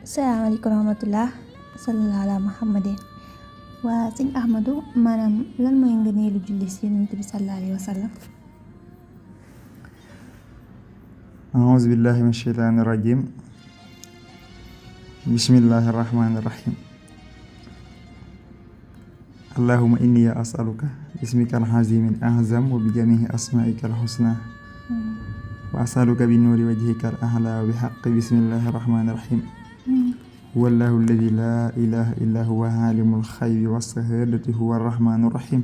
salaamaaleykum rahmatullah sallallahu ala muhammadin waa sëñ Ahmadou maanaam lan mooy ngëneelu julli si yonent bi sallallahu alayhi wa sallam. أعوذ بالله من الشيطان الرجيم بسم الله الرحمن الرحيم اللهم إني أسألك باسمك العظيم الأعظم وبجميع أسمائك الحسنى وأسألك بنور وجهك الأعلى وبحق بسم الله الرحمن الرحيم هو الله الذي لا إله إلا هو عالم الغيب والشهادة هو الرحمن الرحيم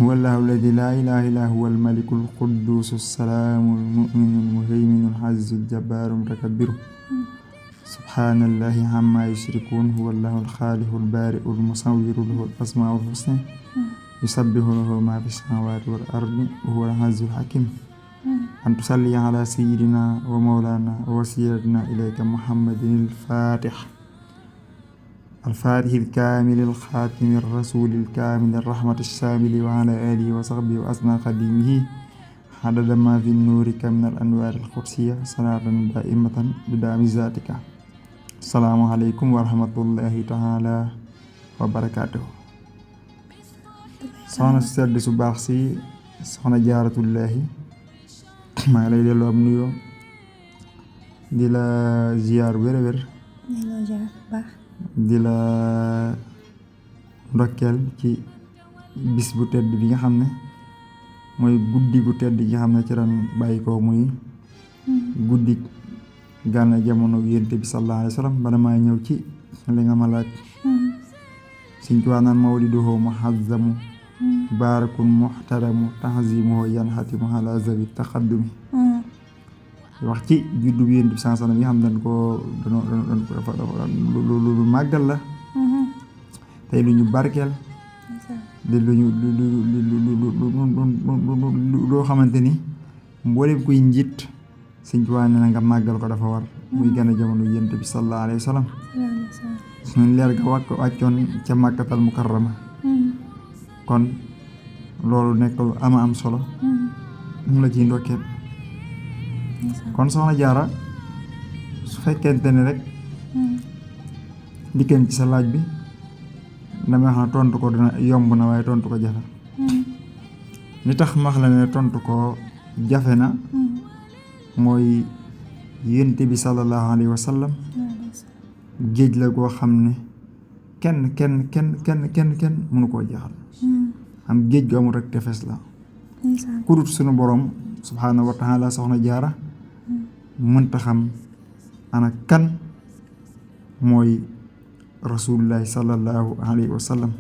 هو الله الذي لا إله إلا هو الملك القدوس السلام المؤمن المهيمن العزيز الجبار المتكبر سبحان الله عما يشركون هو الله الخالق البارئ المصور له الأسماء الحسنى يسبح له ما في السماوات والأرض وهو العزيز الحكيم أن تصلي على سيدنا ومولانا ووسيلتنا إليك محمد الفاتح الكامل الخاتم الرسول الكامل الرحمة الشامل وعلى آله وصحبه وأسنى خديمه عدد ما في نورك من الأنوار القدسية صلاة دائمة بدام ذاتك. السلام عليكم ورحمة الله تعالى وبركاته. soxna si sedd su baax si soxna jaaratullaahi maa ngi lay delloo am nuyoo di la ziyaar wér-wér di la ndokkeel ci bis bu tedd bi nga xam ne mooy guddi gu tedd gi nga xam ne ci ran bàyyi ko muy guddi gànna jamono yonent bi sallallahu alayhi wa sallam bana maa ñëw ci li nga ma laaj Sëñ Tuubaa naan mawliduhu muhazzamu baarakun muhtaramu tahzimuhu yanhatimu ala zawi taqaddumi wax ci juddu bi yonent bi sallallahu alayhi wa sallam yi xam dañ ko lu màggal la tey lu ñu barkeel di lu ñu loo xamante ni mboolem kuy njiit Sëñ Tuubaa nee na nga màggal ko dafa war muy gën a jamono yonent bi sallallahu alayhi wa sallam suñu leer ga wàccoon ca Makkatal Mukarrama kon loolu nekk lu am solo mu la ciy ndokkeel kon soxna Jaara su fekkente ne rek dikkeen ci sa laaj bi damay xam ne tontu ko dina yomb na waaye tontu ko jafe li tax ma wax la ne tontu ko jafe na mooy yonent bi sallallahu alayhi wa sallam géej la goo xam ne kenn mënu koo jeexal am géej gu amul rek tefes la kudut sunu borom subhaanahu wa taala soxna Jaara mënta xam ana kan mooy rasulullahi sallallahu alayhi wa sallam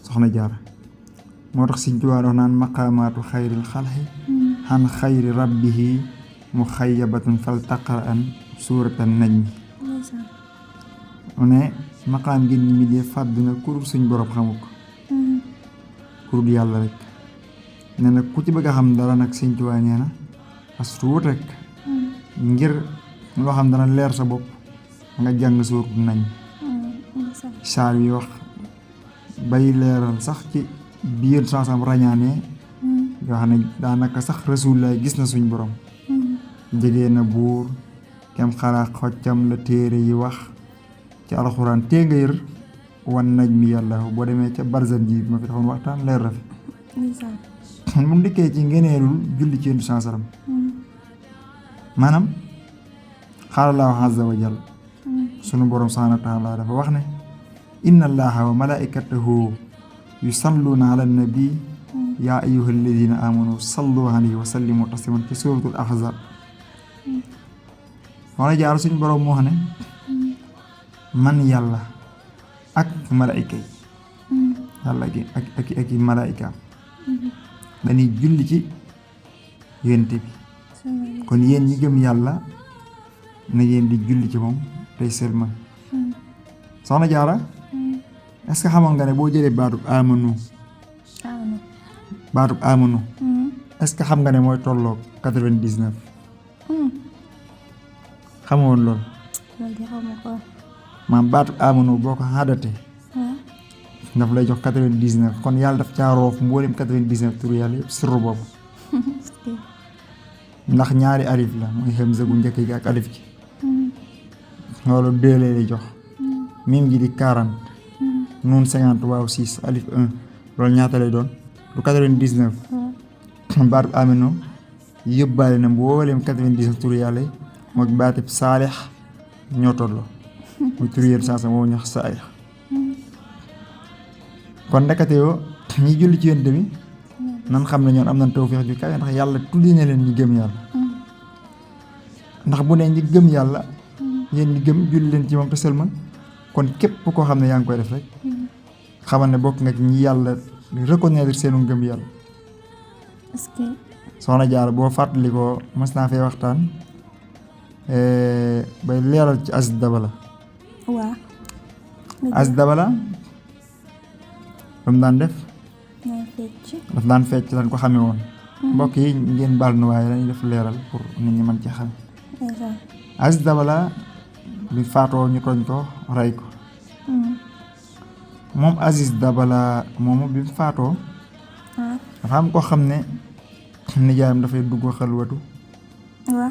soxna Jaara moo tax Sëñ Tuubaa wax naan maqaamaatu xayril xalqi xan xayri rabbihi mu xayyabatun fal taqra'an suuratan najmi mu ne maqaam ngeen ñi mi dee fàdd na kurul suñ borom xamu ko kurul yàlla rek nee na ku ci bëgg a xam dara nag Sëñ Tuubaa nee na as tuut rek ngir loo xam dana leer sa bopp nga jàng suuratu nañ saar yi wax bay leeral sax ci biir sansam rañaanee yoo xam ne daanaka sax Rasulullah gis na suñ borom jege na buur kem xalaa xoccam la téere yi wax ci alxuraan tee nga yër wan naj mi yàlla boo demee ca barzan ji ma fi taxoon waxtaan leer rafi mu ndikkee ci ngeneelul julli ci yendu sansaram maanaam xaalallahu azza wa jalla sunu borom subhaanahu wa taala dafa wax ne inna allaha wa malaikatahu yusalluna ala nabi yaa ayyuha alladina amanu sallu alayhi wa sallimu tasliman ci suratul ahzab wana jaar suñu borom moo xam ne man yàlla ak malaayika yi yàlla ak i malaayikaam dañuy julli ci yonent bi kon yéen ñi gëm yàlla na ngeen di julli ci moom tey sëlmal soxna Jaara est-ce que xamoon nga ne boo jëlee baatub amanu est-ce que xam nga ne mooy tolloog 99 xamoon loolu maam baatub amanu boo ko xaadatee daf lay jox 99 kon yàlla daf caa roof mboolem 99 turu yàlla yëpp sirru boobu ndax ñaari alif la mooy hamza gu njëkk gi ak alif gi loolu 2 lay jox mim gi di 40 nun 50 waaw 6 alif 1 loolu ñaata lay doon du 99 baat aminu yóbbaale na mboolem 99 turu yàlla yi mook baatib saalix ñoo tolloo muy turu yéen saa moo ñax saalix kon ndekete yoo ñi julli ci yonent bi nan xam ne ñoon am nañ tawfeex ju kawe ndax yàlla tuddi na leen ñi gëm yàlla ndax bu ne ñi gëm yàlla yéen ñi gëm julli leen ci moom te sëlmal kon képp koo xam ne yaa ngi koy def rek xamal ne bokk nga ci ñi yàlla reconnaître seenu ngëm yàlla. est-ce que soxna Jaara boo fàttali ko mas naa fee waxtaan bay leeral ci Aziz Dabala. waaw. Aziz Dabala lu mu daan def. daf daan fecc lañ ko xamee woon. mbokk yi ngeen baal nu waaye dañuy def leeral pour nit ñi mën ci xam. Aziz Dabala bi faatoo ñu tooñ ko rey ko. moom Aziz Dabala moomu bi mu faatoo. dafa am koo xam ne nijaayam dafay dugg xalwatu.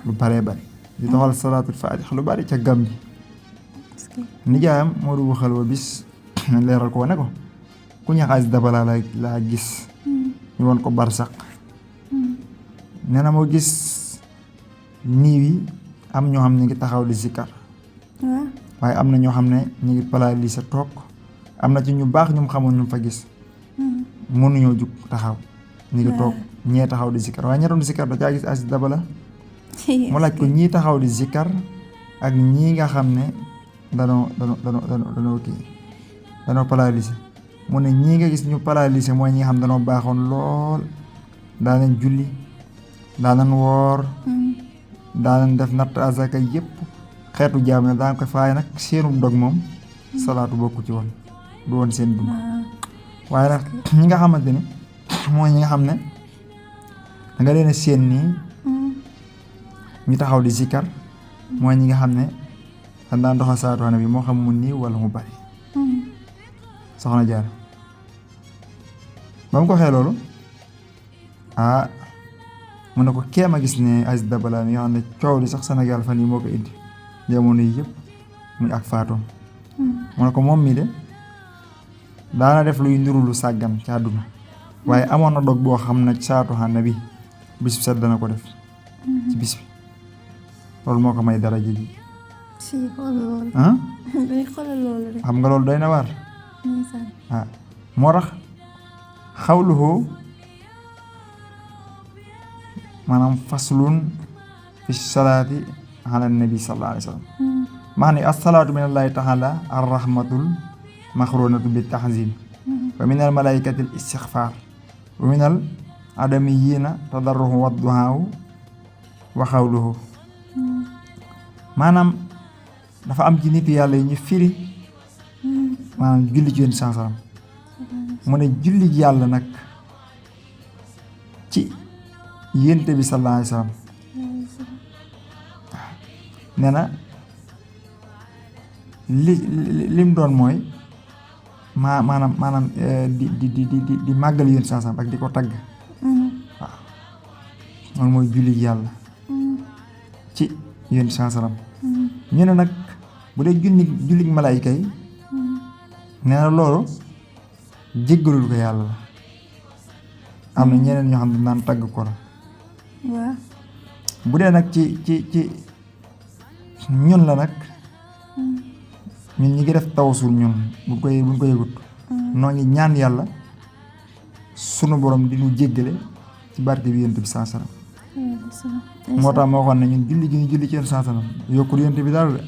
lu baree bari. di doxal salaatul faatix lu bari ca gam bi. nijaayam moo dugg xalwa bis leeral ko ne ko ku ñax Aziz Dabala laa gis. ñu woon ko barsaq. nee na moo gis niiw yi am ñoo xam ne ngi taxaw di zikkar. waaye am na ñoo xam ne ñu ngi palaa lii sa toog am na ci ñu baax ñu xamoon ñu fa gis. mënuñoo jug taxaw. ñu ngi toog ñee taxaw di zikkar waaye ña doon di zikkar da caa gis Aziz Dabala. mu laaj ko ñii taxaw di zikkar ak ñii nga xam ne danoo paralysé mu ne ñii nga gis ñu paralysé mooy ñi nga xam danoo baaxoon lool daa nañ julli daa nañ woor daa nañ def natt azaka yëpp xeetu jaam ne daa ko faay nag seenu dog moom salaatu bokku ci woon du woon seen dund waaye nag ñi nga xamante ni mooy ñi nga xam ne da nga leen a seen nii ñu taxaw di zikkar mooy ñi nga xam ne dañ daan doxal salaatu xane bi moo xam mu nii wala mu bari soxna Jaara ba mu ko waxee loolu mu ne ko kéem a gis ne Aziz Dabala mi nga xam ne coow li sax Sénégal fan yi moo ko indi jamono yi yëpp muy ak faatoom mu ne ko moom mii de daana def luy nduru lu sàggan ci àdduna waaye amoon na dog boo xam ne salaatu xane bi bis bi set dana ko def ci bis bi loolu moo ko may dara ji xam nga loolu doy na waar moo tax xawluhu maanaam faslun fi salaati ala nabi sallallahu alayhi wa sallam maa ni assalaatu min allahi taala arrahmatul maxronatu bi tahzim wa min al malaikati al istixfar wa min al adamiyina tadarruhu wa duhaaw wa xawluhu maanaam dafa am ci nit yàlla yi ñu firi maanaam julli ci yéen sansaram mu ne julli yàlla nag ci yénte bi sallallahu alayhi wa sallam nee na lim doon mooy maanaam di màggal yéen sansaram ak di ko tagg waaw loolu mooy julli yàlla ci yéen sansaram ñu ne nag bu dee julli malaayika yi nee na loolu jéggalul ko yàlla la am na ñeneen ñoo xam ne naan tagg ko la bu dee nag ci ñun la nag ñun ñi ngi def tawasul ñun buñ ko yëgut noo ngi ñaan yàlla sunu borom di ñu jéggale ci barke bi yonent bi sansaram moo tax moo waxoon ne ñun julli gi ñu julli ci yéen sansaram yokkul yonent bi dara de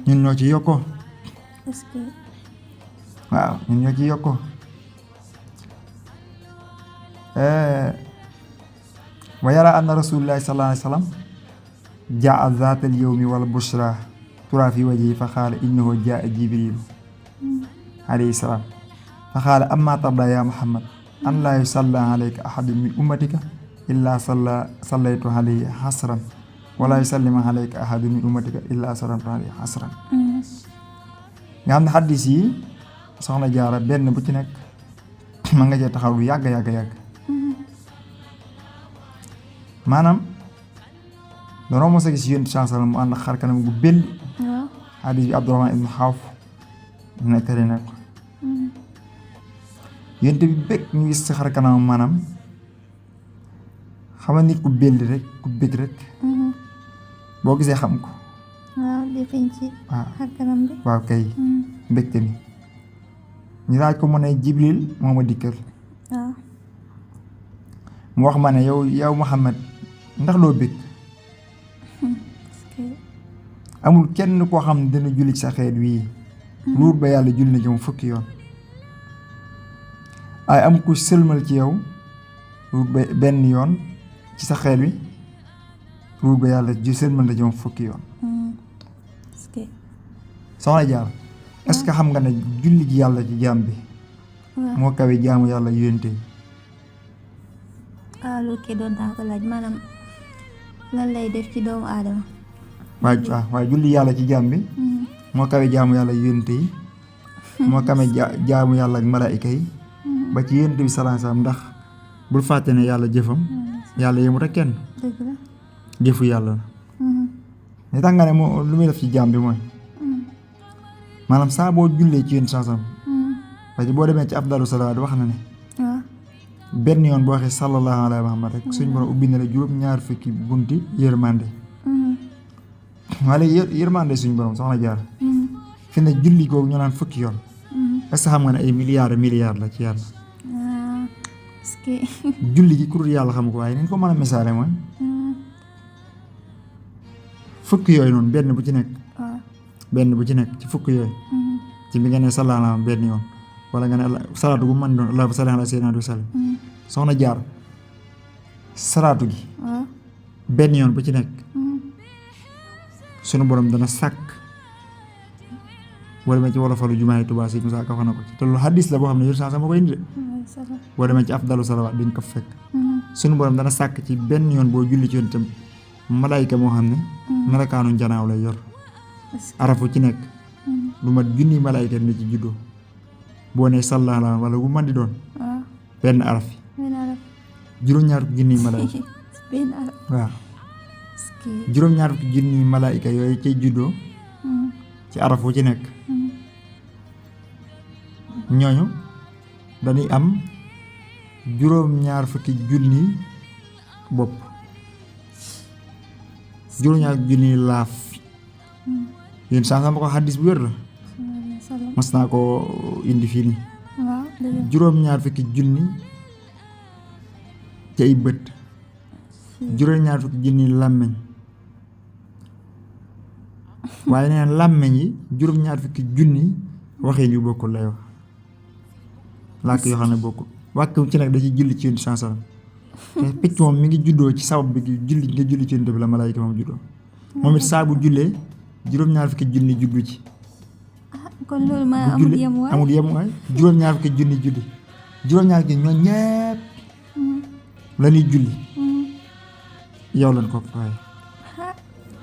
ñun ñoo ci yokkoo waaw ñun ñoo ci yokkoo wa yara anna rasulillahi sallallahu alayhi wa sallam jaa zaata al yawmi wal bushra tura fi wajhi fa qaala innahu jaa jibrilu alayhi salaam fa qaala amma tarda ya muhammad an laa yusalla alayka ahadun min ummatika illa sallaytu alayhi hasran wala yusallima alayka ahadun min ummatika illa sallamtu alayhi hasran nga xam ne xaddis yi soxna Jaara benn bu ci nekk ma nga cee taxaw lu yàgg maanaam danoo mos a gis yonent sallallahu alayhi wa sallam mu ànd xar kanam gu belli hadis bi Abdurahman ibn Xawf nettali na ko yonent bi bëgg ñu gis ci xar kanam maanaam xam nga nit ku belli rek ku bëgg rek boo gisee xam ko waaw di feeñ ci xar kanam bi waaw kay mbégte mi ñu laaj ko mu ne Jibril moo ma dikkal waaw mu wax ma ne yow Muhammad ndax loo bëgg amul kenn koo xam ne dina julli ci sa xeet wii luur ba yàlla julli na ci moom fukki yoon ay am ku sëlmal ci yow luur ba benn yoon ci sa xeet wi luur ba yàlla sëlmal na ci moom fukki yoon soxna Jaar est-ce que xam nga ne julli ji yàlla ci jaam bi moo kawe jaamu yàlla yónte yi loolu kay doon naa ko laaj maanaam lan lay def ci doomu aadama waaye julli yàlla ci jaam bi moo kawe jaamu yàlla yónte yi moo kawe jaamu yàlla ak malaayika yi ba ci yónte bi salaam salaam ndax bul fàtte ne yàlla jëfam yàlla yemut ak kenn dëgg la jëfu yàlla la li tax nga ne moo lu muy def ci jaam bi mooy maanaam saa boo jullee ci yónte salaam parce que boo demee ci afdalu salawaat wax na ne benn yoon boo waxee sallallahu alayhi wa sallam rek suñ borom ubbi na la juróom-ñaar fukki bunti yërmande waaye yërmande suñ borom soxna Jaar fi ne julli googu ñu naan fukki yoon est-ce que xam nga ne ay milliards la ci yàlla julli gi kurut yàlla xam ko waaye ni ko mën a misaale mooy fukki yooyu noonu benn bu ci nekk ci fukki yooyu ci bi nga ne sallallahu alayhi wa sallam benn yoon wala nga ne salaatu gu mën doon allahumma salli ala sayyidina wa sallam soxna Jaar salaatu gi benn yoon bu ci nekk sunu borom dana sàkk boo demee ci wolofalu jumaay Tuubaa si Musaa Ka wax na ko ci te loolu hadis la boo xam ne yéen sama koy indi de boo demee ci afdalu salawaat di nga ko fekk sunu borom dana sàkk ci benn yoon boo julli ci yoon itam malaayika moo xam ne melakaanu janaaw lay yor arafu ci nekk lu mat junni malaayika ni ci juddoo boo nee sallallahu alayhi wala gu man di doon benn araf juróom-ñaar fukki junni malaayika waaw juróom-ñaar fukki junni malaayika yooyu cay juddoo ci araf wu ci nekk ñooñu dañuy am juróom-ñaar fukki junni bopp juróom-ñaar fukki junni laaf yéen sama ko xaddis bu wér la mas naa ko indi fii nii juróom-ñaar fukki junni ci ay bët juróom-ñaar fukki junni làmmeñ waaye neen làmmeñ yi juróom-ñaar fukki junni waxee yu bokkul lay wax làkk yoo xam ne bokkul wàkk ci nag da ci julli ci yonent sallam te picc moom mi ngi juddoo ci sabab bi julli nga julli ci yonent bi la malaayika moom juddoo moom it saa bu jullee juróom-ñaar fukki junni juddu ci kon loolu ma amul yem waay juróom-ñaar fukki junni julli juróom-ñaar fukki ñoo ñepp la ñuy julli yow lañ ko waaye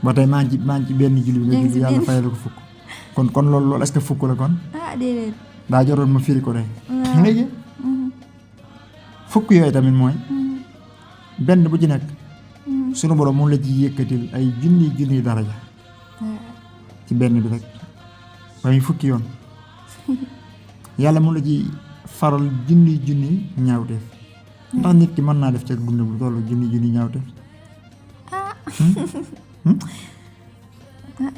ba tey maa ngi ci benn julli bi nga julli yàlla fayal ko fukk kon loolu est-ce que fukk la kon déedéet daa joroon ma firi ko de léegi fukk yooyu tamit mooy benn bu ci nekk sunu borom moom la ci yëkkatil ay junni daraja ci benn bi rek waaye fukki yoon yàlla moom la ci faral junni ñaawteef ndax nit ki mën naa def ca dund bu tollu junni ñaawteef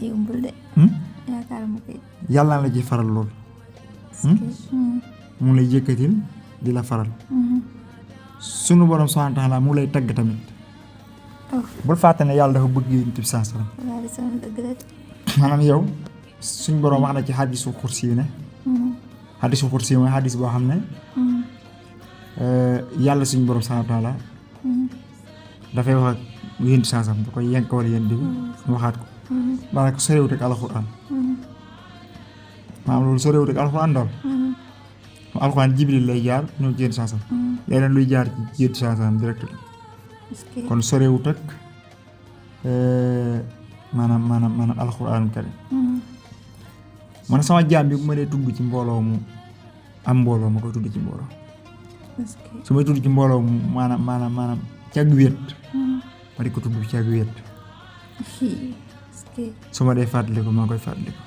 yombul de yaakaar ma koy yàlla la ci faral lool mu lay yëkkatil di la faral sunu borom subhaanahu wa taala mu lay tagg tamit bul fàtte ne yàlla dafa bëgg Yonent bi sallallahu alayhi wa sallam maanaam yow suñ borom wax na ci xadisu xursi yi ne xadisu xursi yi mooy xadis boo xam ne yàlla suñ borom subhaanahu wa taala dafay wax ak Yonent sallallahu alayhi wa sallam da koy yenkawal Yonent bi mu waxaat ko daanaka sorewut ak alxuraan maanaam loolu sorewut ak alxuraan daal alxuraan Jibril lay jaar ñëw ci Yonent sallallahu alayhi wa sallam leneen luy jaar ci Yonent sallallahu alayhi wa sallam direct kon sorewut ak maanaam alxuraan karim man sama jaam bi bu ma dee tudd ci mbooloo mu am mbooloo ma koy tudd ci mbooloo su may tudd ci mbooloo mu maanaam cag wéet ma di ko tudd cag wéet su ma dee fàttaliku maa koy fàttaliku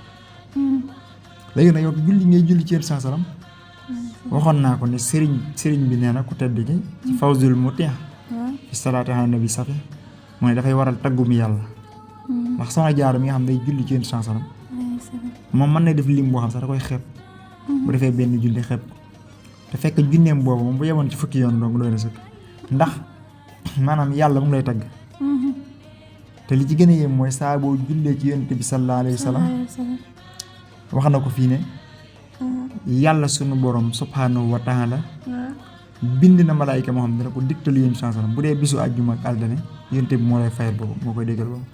léegi nag yow julli ngay julli ci yéen saa salaam waxoon naa ko ne sëriñ bi nee na ku tedd ki ci fawzul mutih fi salaati ala nabi safi mooy dafay waral taggum yàlla ndax Soxna Jaara mi nga xam day julli ci yéen saa salaam moom mën na def lim boo xam sax da koy xeeb bu defee benn julli xeeb te fekk junneem boobu moom bu yemoon ci fukki yoon donc doy na sëkk ndax maanaam yàlla mu ngi lay tagg te li ci gën a yéem mooy saa boo jullee ci yonent bi sallallahu alayhi wa sallam wax na ko fii ne yàlla sunu borom subhanahu wa taala bind na malaayika moo xam ne dina ko digtal yéen sallam bu dee bisu àjjuma ak aldane yonent bi moo lay fayal boobu moo koy déggal boobu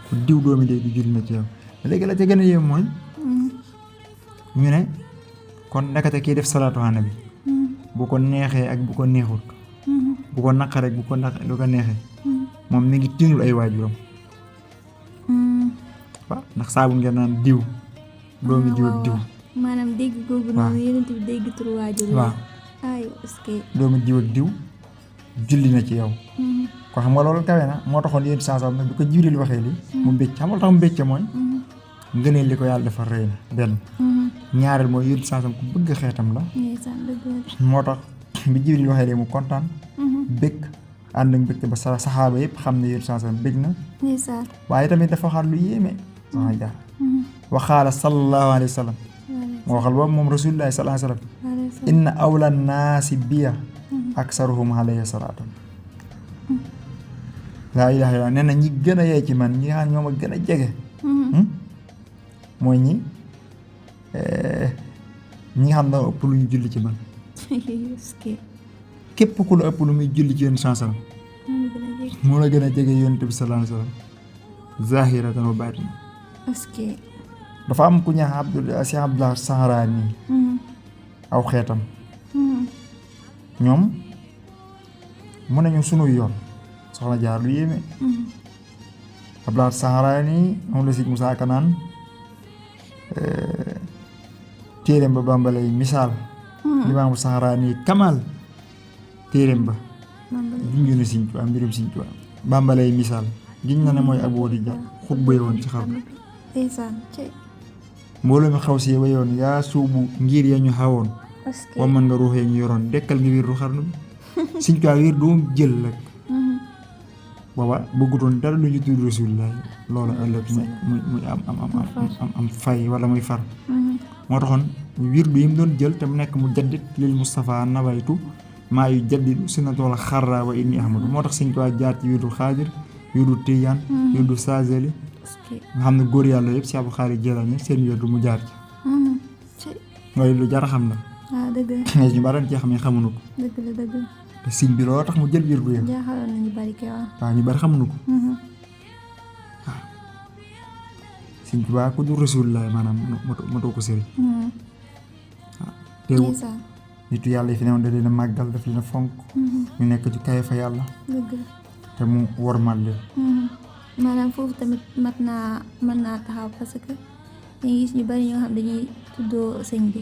ko diw doomi dee di julli na ci yow léegi la ca gën a yéem mooy ñu ne kon nekkate kii def salaatu ala nabi bu ko neexee ak bu ko neexut bu ko naqaree bu ko neexee moom mi ngi tiinul ay waajuram waaw ndax saabu ngeen naan diw doomi diw ak diw maanaam dégg googu noonu yonent bi dégg turu waajur waaw ay est-ce que doomi diw ak diw julli na ci yow ko xam nga loolu kawe na moo taxoon yéen saa saa bi ko Jibril waxee li mu mbécc xam nga lu tax mu mbécc mooy ngëneel li ko yàlla dafa rëy na benn ñaareel mooy yéen saa saa ku bëgg xeetam la moo tax bi Jibril waxee li mu kontaan bëgg ànd ak mbégte ba saxaaba yëpp xam ne yéen saa saa bëgg na waaye tamit dafa waxaat lu yéeme Soxna Jaara waxaala sallallahu alayhi wa sallam moo waxal boobu moom rasulillahi sallallahu alayhi wa sallam inna awla naasi biya aksaruhum alayya salaatan laa ilaaha illallaah nee na ñi gën a yey ci man ñi nga xam ñoo ma gën a jege mooy ñi nga xam ne ëpp lu ñu julli ci man képp ku la ëpp lu muy julli ci yéen sallam moo la gën a jege yonent bi sallallahu alayhi wa sallam zahiratan wa baatinan dafa am ku ñaax Cheikh Abdullah Sahraani aw xeetam ñoom mu nañu sunu yoon Soxna Jaara lu yéeme Abdullah Sahraani moom la si Musaa Ka naan téeréem ba bambalay misaal Limaamu Sahraani kamal téeréem ba junju na Sëñ Tuubaa mbirum Sëñ Tuubaa bambalay misaal giñ na ne mooy ab woo di jar xutba woon ci xarnu mbooloo mi xaw si wayoon yaa suubu ngir ya ñu xawoon wa mën nga ruux ya ñu yoroon dekkal nga wirdu xarnu bi Sëñ Tuubaa wirdu moom jël rek booba bëggutoon dara lu ñu tudd Rasulullah loolu ëllëg muy am fay wala muy far moo taxoon wirdu yi mu doon jël te mu nekk mu jaddit lil Mustafa nawaytu maa yu jaddidu sunnata wala xarra wa inni ahmadu moo tax Sëñ Tuubaa jaar ci wirdu xaadir wirdu tijaan wirdu saazeli nga xam ne góor yàlla yëpp si Abdul Xaadir Jilaani seen wirdu mu jaar ci mooy lu jar a xam la mais ñu bari ci xam ne xamuñu ko te sëñ bi looloo tax mu jël wirdu yëpp waaw ñu bari xamuñu ko waaw Sëñ Tuubaa ku du Rasulullah maanaam matoo ko sëriñ waaw teewul nitu yàlla yi fi newoon da leen a màggal daf leen a fonk ñu nekk ci kaye fa yàlla te mu wormal leen maanaam foofu tamit mën naa taxaw parce que dañuy gis ñu bari ñoo xam dañuy tuddoo sëñ bi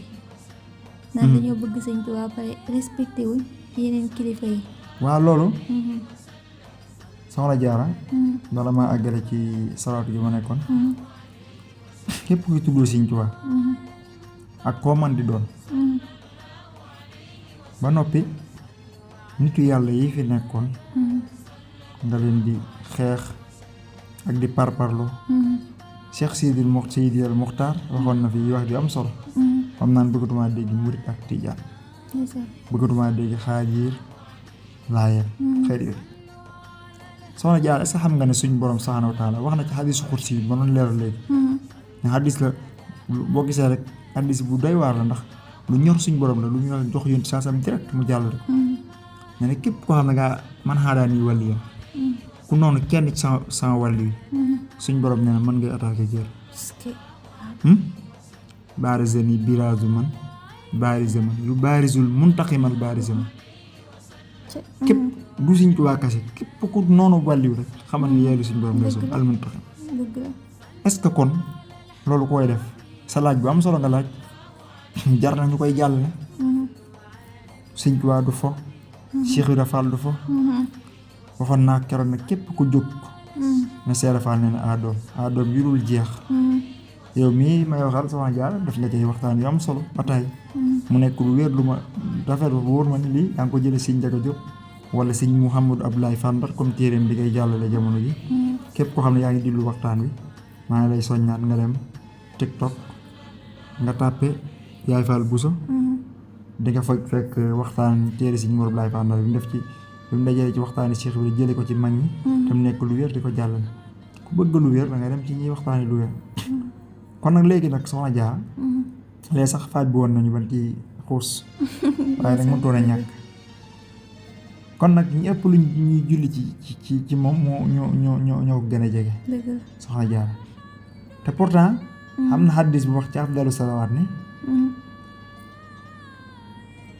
naan dañoo bëgg sëñ bi waa pare respecté wuñ yeneen kilifa yi waaw loolu Soxna Jaara bala maa àggale ci salaatu gi ma nekkoon képp kuy tuddoo sëñ Tuubaa ak koo man di doon ba noppi nitu yàlla yi fi nekkoon nga leen di xeex ak di parparlo Cheikh Seydi al Muxtaar waxoon na fi wax ju am solo xam naan bëggatuma dégg murit ak tijaan bëggatuma dégg xaajiir laayeen xëy na Soxna Jaara est-ce que xam nga ne suñ borom subhaanahu wa taala wax na ci xadiisu xursi yi ba noonu leeral léegi ne xadiis la boo gisee rek xadiis bu doy waar la ndax lu ñor suñ borom la lu ñu jox yoon saa sam direct mu jàll rek ne ne képp koo xam ne ngaa man xaa daan yi wàlli yam ku noonu kenn ci sama wàll yi suñ borom nee na mën ngay attaqué jër baarizani biraazu man baariza man yu baarizul muntaqimal baariza man képp du Sëñ Tuubaa kase képp ku noonu wàlliw rek xamal ni yeelu suñ borom ngay sol al muntaqim est-ce que kon loolu koy def sa laaj bu am solo nga laaj jar na ñu koy jàllale Sëñ Tuubaa du fo Cheikh Ibra Fall du fo waxoon naa keroon nag képp ku jóg na Seera Fall nee na adoom yu dul jeex yow mii may waxal Soxna Jaara def nga ci waxtaan yu am solo ba tey mu nekk lu wér lu ma rafet bu wóor ma ni lii yaa ngi ko jëlee Sëñ Njaga Jóob wala Sëñ Mouhamadou Abdoulaye Fandar comme téeréem bi ngay jàllale jamono ji képp koo xam ne yaa ngi diglu waxtaan wi maa ngi lay soññaat nga dem TikTok nga tàppe Yaay Fall Bousso di nga fa fekk waxtaan téere Sëñ Mor Abdoulaye Fandar bi mu def ci bi mu dajale ci waxtaani Cheikh bi jële ko ci mag ñi te mu nekk lu wér di ko jàllale ku bëgg lu wér da ngay dem ci ñuy waxtaani lu wér kon nag léegi nag Soxna Jaara léegi sax faaj bi woon nañu ban ci xuus waaye nag mënutoon a ñàkk kon nag ñu ëpp lu ñuy julli ci moom moo ñoo ko gën a jege Soxna Jaara te pourtant am na xaddis bu wax ci afdalu salawaat ni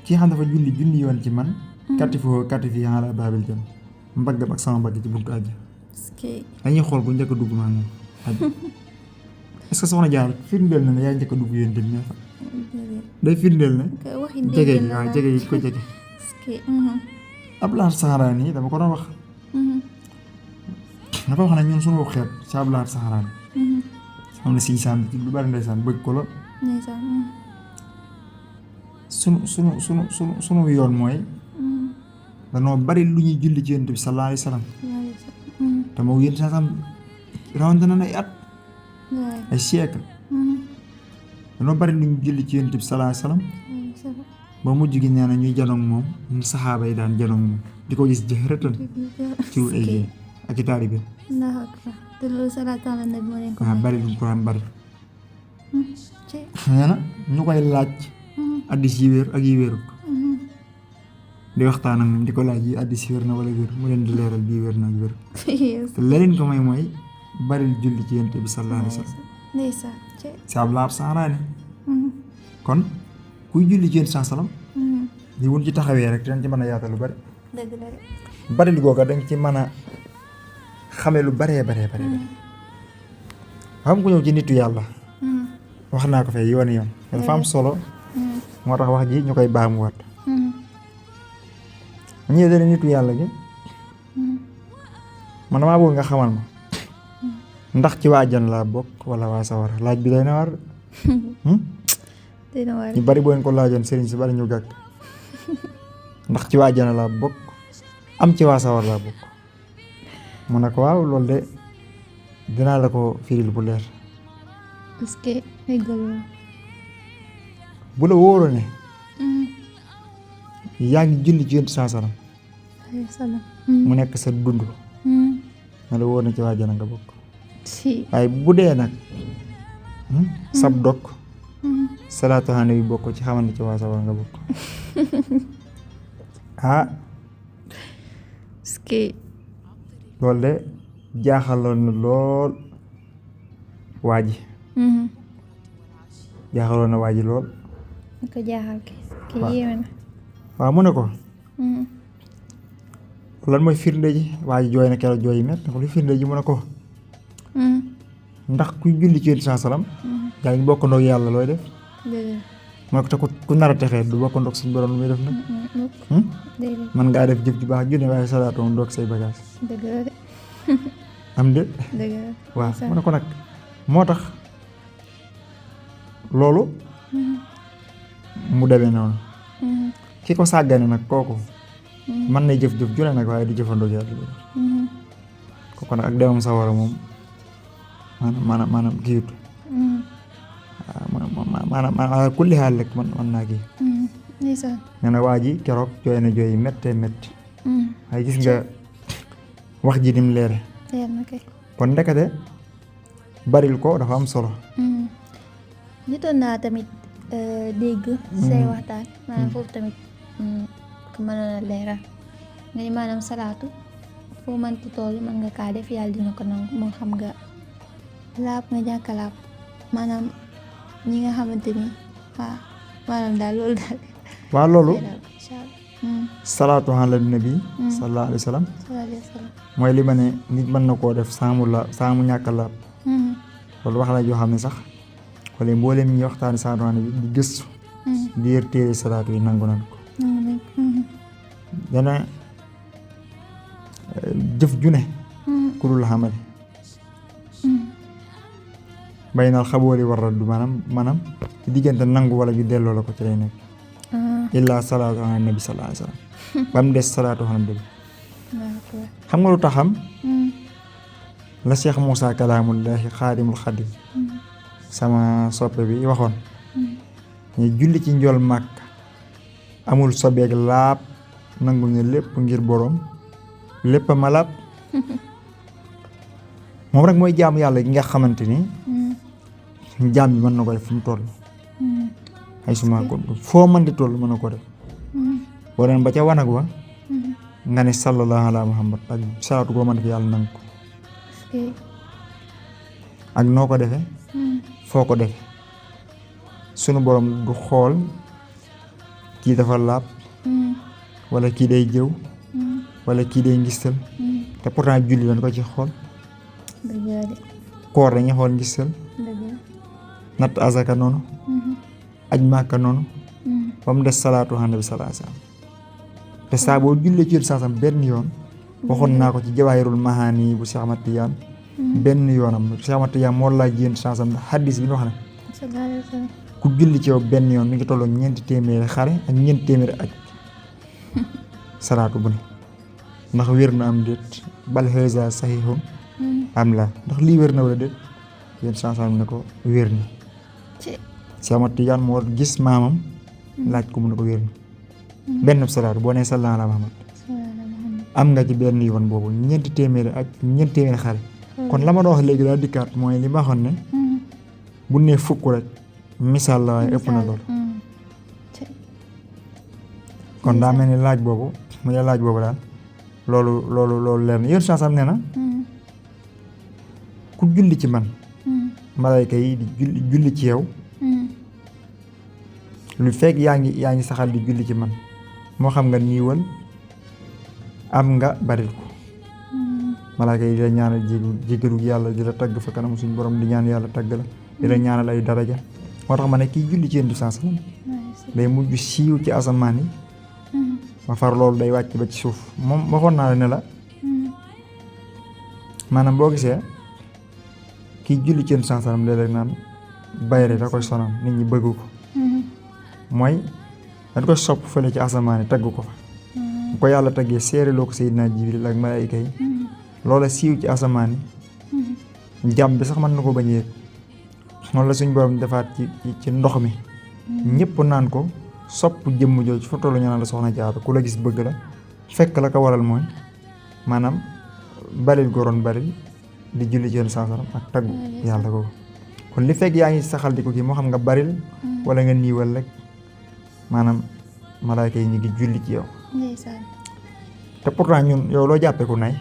ki xam dafa julli junni yoon ci man katifoo katifi ala baabil jëm mbaggam ak sama mbagg ci buntu àjj dañuy xool ku njëkk a dugg maa moom àjj est-ce que Soxna Jaara firndeel na ne yaa njëkk a dugg yéen tamit fa day firndeel ne jege gi waaw jege yi ko jege Ablaat Saxaraan yi dama ko doon wax dafa wax ne ñun suñu xeet ci Ablaat Saxaraan xam ne siñ saan ci lu bari ndeysaan bëgg ko la sunu yoon mooy danoo bari lu ñuy julli ci Yonent bi sallallahu alayhi wa sallam te moo Yonent bi sam rawante na ay at ay siècle danoo bari lu ñuy julli ci Yonent bi sallallahu alayhi wa sallam ba mujj gi nee na ñuy janoog moom ñu saxaaba yi daan janoog moom di ko gis jëxërëtan ci lu ay ak i taalibe te loolu salaatu ala nabi moo leen ko waaw bari lu ko am bari nee na ñu koy laaj addis yi wér ak yi wérut di waxtaan ak moom di ko laaj yi addis wér na wala wér mu leen di leeral bii wér na ak wér te leneen ko may mooy bari julli ci Yonent bi sallallahu alayhi wa sallam si Ablaat Saxaraan kon kuy julli ci Yonent sallam di wun ci taxawee rek dañ ci mën a yaatal lu bari bari lu googa dañ ci mën a xamee lu baree xam ko ñëw ci nitu yàlla wax naa ko fee yoon dafa am solo moo tax wax ji ñu koy baamuwaat ñëwee dana nitu yàlla gi man damaa bëgg nga xamal ma ndax ci waa àjjana laa bokk wala waa sawara laaj bi day na war ñu bari boo leen ko laajoon sëriñ si bari ñu gàgg ndax ci waa àjjana laa bokk am ci waa sawar laa bokk mu ne ko waaw loolu de dinaa la ko firil bu leer parce que bu la wóoroo ne yaa ngi julli ci Yonent sallam mu nekk sa dund na la wóor na ci waa àjjana nga bokk waaye bu dee nag sab dog salaatu ala nabi bokk ci xamal ne ci waa sawar nga bokk loolu de jaaxaloon na lool waa ji jaaxaloon na waa ji lool ko jaaxal ki yéeme na waaw mu ne ko lan mooy firnde ji waa ji jooy na keroog jooy yi met lu firnde ji mu ne ko ndax kuy julli ci Yonent sallam yaa ngi bokkandoog yàlla looy def mu ne ko te ku nar a texee du bokkandoog suñu borom lu muy def nag man ngaa def jëf ju baax junne waaye salaatu moom doog say bagage am de waaw mu ne ko nag moo tax loolu mu demee noonu ki ko sàggane nag kooku mën na jëf-jëf ju ne nag waaye du jëfandoog yàlla kooku nag ak demam sawara moom maanaam kiiwut maanaam kulli xaal rek man naa kii nee na waa ji keroog jooy na jooy méttee métti waaye gis nga wax ji nim leere kon ndekete baril ko dafa am solo jotoon naa tamit dégg say waxtaan maanaam foofu tamit ko mënoon a leeral nga ni maanaam salaatu foo mënti toll mën nga kaa def yàlla dina ko nangu moo xam nga laab nga ñàkk laab maanaam ñi nga xamante ni maanaam daal loolu daal waaw loolu salaatu ala nabi sallallahu alayhi wa sallam mooy li ma ne nit mën na koo def saamu ñàkk laab loolu wax la joo xam ne sax wala mboolem ñi waxtaani salaatu ala nabi di gëstu di yër téere salaatu yi nangu nan ko dana jëf ju ne ku dul xamale baynal xabooli war raddu maanaam ci diggante nangu wala ñu delloo la ko ci lay nekk illaa salaatu ala nabi sallallahu alayhi wasallam ba mu des salaatu ala nabi xam nga lu taxam la Cheikh Moussa Kalaamullahi xaadimul xadim sama soppe bi waxoon ñu julli ci njool màkk amul sobeeg laab nangu ñu lépp ngir boroom lépp ma laab moom rek mooy jaamu yàlla gi nga xamante ni jaam bi mën na ko def fu mu toll ay suma ko foo mën di toll mën na ko def boo dem ba ca wanag wa nga ne sallallahu ala muhammad ak salaatu koo mën def yàlla nangu ko ak noo ko defee foo ko defee sunu borom du xool kii dafa laab wala kii day jëw wala kii day ngistal te pourtant julli dañ ko ci xool koor dañuy xool ngistal natt azaka noonu aj màkka noonu ba mu des salaatu ala nabi sallallahu alayhi wasallam te saa boo jullee ci saasam benn yoon waxoon naa ko ci jawaahirul mahaani bu Cheikh Ahmad Tidiane benn yoonam Cheikh Ahmad Tidiane moo laaj yéen saasam ndax xaddis bi ñu wax ne ku julli ci yow benn yoon mi ngi tolloo 400 xare ak 400 aj salaatu bu ne ndax wér na am déet bal haza sahihun am la ndax lii wér na wala déet yéen saasam ne ko wér na Cheikh Ahmad Tidiane moo gis maamam laaj ko mu ne ko wér na benn salaatu boo nee sallallahu ala Muhammad am nga ci benn yoon boobu 400 ak 400 xare kon la ma doon wax léegi daal dikkaat mooy li ma waxoon ne bu nee fukk rek misaal la waaye ëpp na lool kon daa mel ni laaj boobu mu ne laaj boobu daal loolu leer na yéen saasam nee na ku julli ci man malayka yi di julli ci yow lu fekk yaa ngi saxal di julli ci man moo xam nga niiwal am nga baril ko malaaka yi di la ñaanal jégalu yàlla di la tagg fa kanam suñu borom di ñaan yàlla tagg la di la ñaanal ay daraja moo tax ma ne kii julli ci yéen du saasam day mujj siiw ci asamaan yi ba far loolu day wàcc ba ci suuf moom waxoon naa la ne la maanaam boo gisee kii julli ci yéen du saasam léeg-léeg naan bayre da koy sonal nit ñi bëgg ko mooy dañ koy sopp fële ci asamaan yi tagg ko fa bu ko yàlla taggee seereloo ko Seydina Jibril ak malaayika yi loola siiw ci asamaan yi jàmm bi sax mën na ko bañ a yëg noonu la suñ borom defaat ci ndox mi ñëpp naan ko sopp jëmm jooju fa tollu ñu naan la soxna Jaara ku la gis bëgg la fekk la ko waral mooy maanaam baril goroon baril di julli ci yenn sansaram ak taggu yàlla ko kon li fekk yaa ngi saxal di ko kii moo xam nga baril wala nga niiwal rek maanaam malaayka yi ñu ngi julli ci yow te pourtant ñun yow loo jàppee ku nay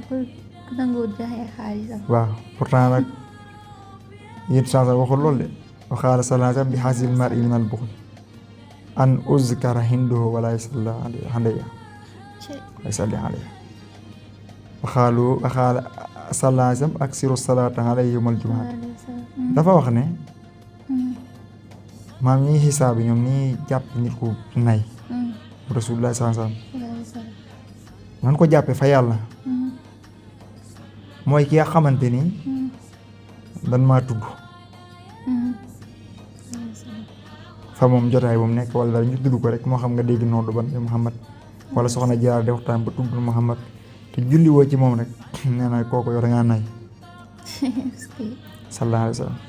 ku nangoo joxe xaalisam waaw pourtant nag yéen sansa waxul loolu de waxaala salaasam bi xaasil mar'i min al buxl an uzkara hinduhu wala yusalla alayya waxaala salaasam aksiru salaata alayhi yawmal jumaat dafa wax ne maam ñi xisaab yi ñoom ñi jàpp nit ku nay rasulullah sallallahu alayhi wasallam man ko jàppe fa yàlla mooy ki nga xamante ni dan maa tudd fa moom jotaay bu mu nekk wala dara ñu tudd ko rek moo xam nga dégg noddu ban Muhammad wala soxna Jaara de waxtaan ba tudd Muhammad te julli woo ci moom rek nee na kooku yow da ngaa nay sallallahu alayhi wasallam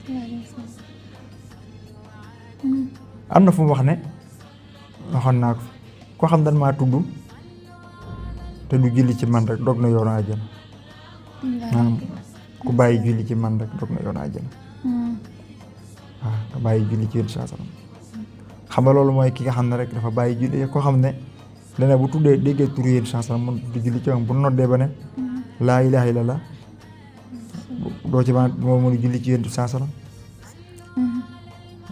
am na fu mu wax ne waxoon naa ko koo xam dan maa tudd te du julli ci man rek dog na yoonu àjjana maanaam ku bàyyi julli ci man rek dog na yoonu àjjana waaw nga bàyyi julli ci yéen saa salaam xam nga loolu mooy ki nga xam ne rek dafa bàyyi julli koo xam ne dana bu tuddee déggee turu yéen saa salaam mën di julli ci moom bu noddee ba ne laa ilaaha illallaah doo ci mën moo mën a julli ci yéen saa salaam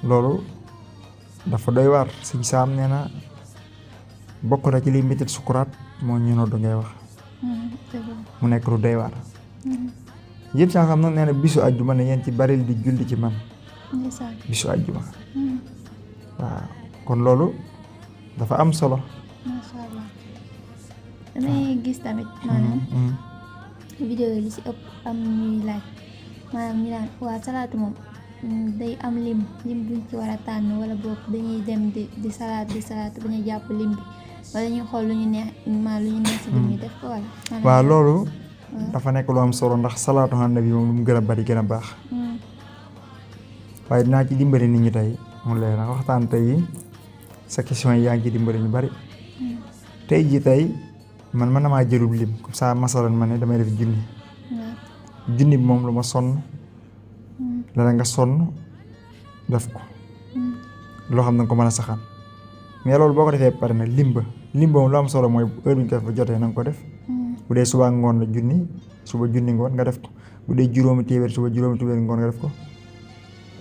loolu dafa doy waar Sëñ Saam nee na bokk na ci liy métti sukuraat moo ñu noddu ngay wax mu nekk lu doy waar yéen saa xam nag nee na bisu àjjuma ne yéen ci baril di julli ci man bisu àjjuma waaw kon loolu dafa am solo masha Allah damay gis tamit maanaam vidéo yi li ci ëpp am ñuy laaj maanaam ñu naan waa salaatu moom day am lim buñ ci war a tànn wala boog dañuy dem di salaatu bañ a jàpp lim bi wala ñu xool lu ñu neex si lim ñu def ko wala. waaw loolu dafa nekk lu am solo ndax salaatu ala nabi moom lu mu gën a bari gën a baax. waaye dinaa ci dimbali nit ñi tey mu leer na waxtaan tey sa question yi yaa ngi ci dimbali ñu bari. tey jii tey man mën na maa jëlub lim comme ça masalan ma ne damay def junni. junni bi moom lu ma sonn la nga sonn def ko loo xam ne ko mën a saxaan mais loolu boo ko defee pare na lim ba moom lu am solo mooy heure bi ñu ko def ba jotee na nga ko def bu dee suba ngoon la junni suba junni ngoon nga def ko bu dee juróomi téeméer suba juróomi téeméer ngoon nga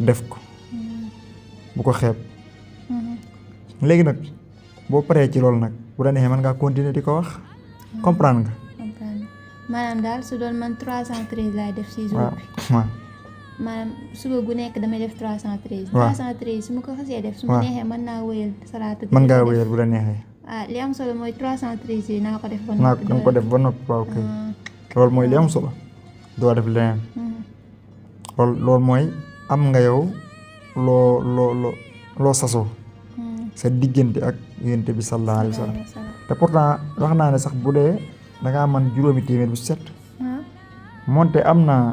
def ko bu ko xeeb léegi nag boo paree ci loolu nag bu la neexee mën ngaa continuer di ko wax comprendre nga. maanaam daal su doon man 313 laay def si jour bi. waaw maanaam suba gu nekk damay def 313. waaw 313 su ma ko xasee def. su ma neexee mën naa wëyal salaatu. mën ngaa wëyal bu la neexee. li am solo mooy 313 yi naa ko def ba noppi. naa ko def ba noppi waaw kay. loolu mooy li am solo. doo def leneen. loolu mooy am nga yow loo sasoo. sa diggante ak yonent bi sallallahu alayhi wa sallam. te pourtant wax naa ne sax bu dee da ngaa man juróomi téeméer bu set. moonte am naa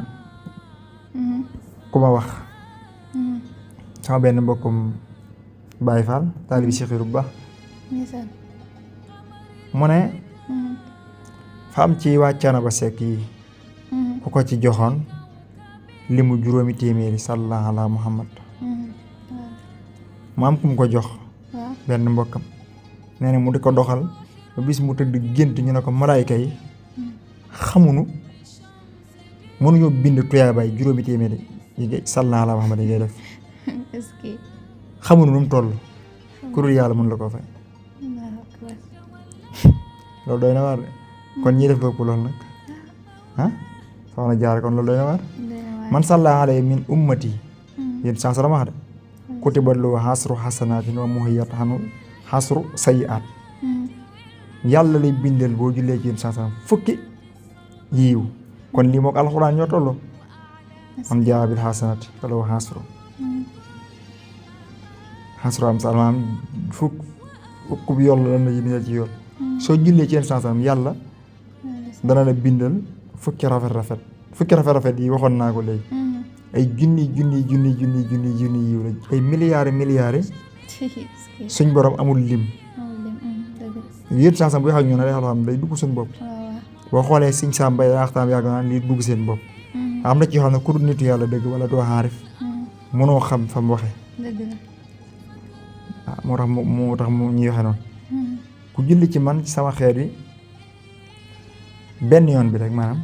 ku ma wax. sama benn mbokkum Baye Fall taalibi Cheikh Ibra bu baax. mu ne fa am ci wàccaana ba sekk yi ku ko ci joxoon limu juróomi téeméeri sallallahu ala Muhammad mu am ku mu ko jox benn mbokkam nee na mu di ko doxal ba bis mu tëdd gént ñu ne ko malaayka yi xamunu mënuñoo bind tuyaabaay juróomi téeméeri yi ngay sallallahu ala Muhammad yi ngay def xamunu nu mu toll ku dul yàlla mën la koo fay loolu doy na waar de kon ñii def ko ëpp loolu nag soxna Jaara kon loolu doy na waar man salla alayhi min ummati yéen sans la wax de kutiba lahu hasru hasanaatin wa muhiyat hanu hasru sayyi'aat yàlla lay bindal boo jullee ci yéen sans fukki yiiw kon lii moog alxuraan ñoo tolloo man jaa bil hasanaati falahu hasru am salaam fukk bi yoon la na bindal ci yoon soo jullee ci yéen sans yàlla dana la bindal fukki rafet yi waxoon naa ko léegi ay junni yiw la ay milliards suñ borom amul lim yéen sans bu wax ak ñoo ne day xam day dugg suñ bopp boo xoolee siñ Sam Mbaye waxtaan yàgg naa lii dugg seen bopp am na ci yoo xam ne ku dul nitu yàlla dëgg wala doo xaarif mënoo xam fa mu waxee moo tax mu ñuy waxee noonu ku julli ci man ci sama xeet yi benn yoon bi rek maanaam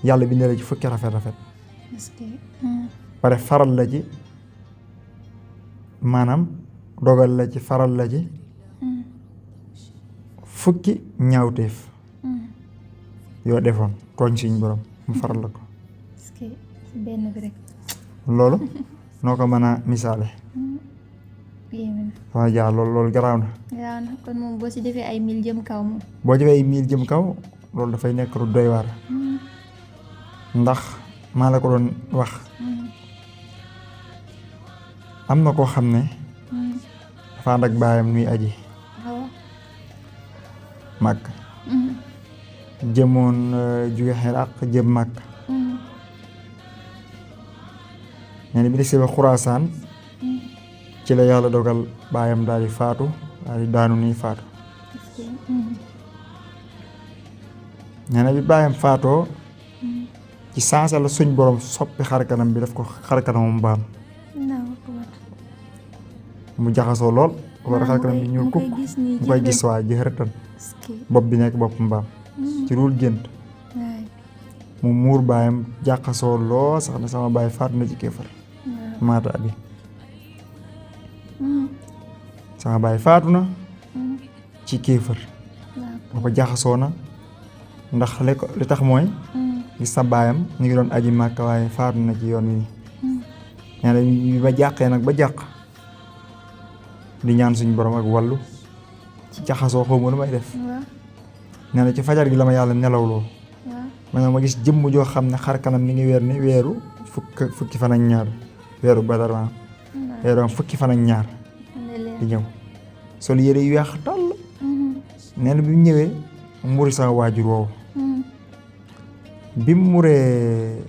yàlla bindal la ci fukki rafet pare faral la ci maanaam dogal la ci faral la ci fukki ñaawteef yoo defoon tooñ suñ borom mu faral la ko loolu noo ko mën a misaale sama jaar loolu garaaw na kon moom boo si defee ay 1000 jëm kaw moom boo defee ay 1000 jëm kaw loolu dafay nekk lu doy waar ndax maa la ko doon wax am na koo xam ne dafa ànd ak baayam nuy aji màkk jëmoon jóge Xiraq jëm màkk nee na bi di ba Xuraasaan ci la yàlla dogal baayam daal di faatu daal di daanu nii faatu nee na bi baayam faatoo ci saasa la suñ borom soppi xarkanam bi daf ko xarkanamu mbaam mu jaxasoo lool wala xarkanam bi ñuul kukk mu koy gis waa jëxërëtan bopp bi nekk bopp mbaam ci ruul gént mu muur baayam jaxasoo lool sax na sama baay faatu na ci kéefar maata abi sama baay faatu na ci kéefar booba jaxasoo na ndax li tax mooy gis sa baayam ñu ngi doon aji màkk waaye faatu na ci yoon wi nee na bi ma jàqee nag ba jàq di ñaan suñ borom ak wàllu ci jaxasoo xaw ma lu may def nee na ci fajar gi la ma yàlla nelawloo maanaam ma gis jëmm joo xam ne xar kanam mi ngi weer ni weeru fukki fan ak ñaar weeru Badar maanaam weeru am fukki fan ak ñaar di ñëw sol yére yu weex tàll nee na bi mu ñëwee muri sama waajur woowu bi mu muree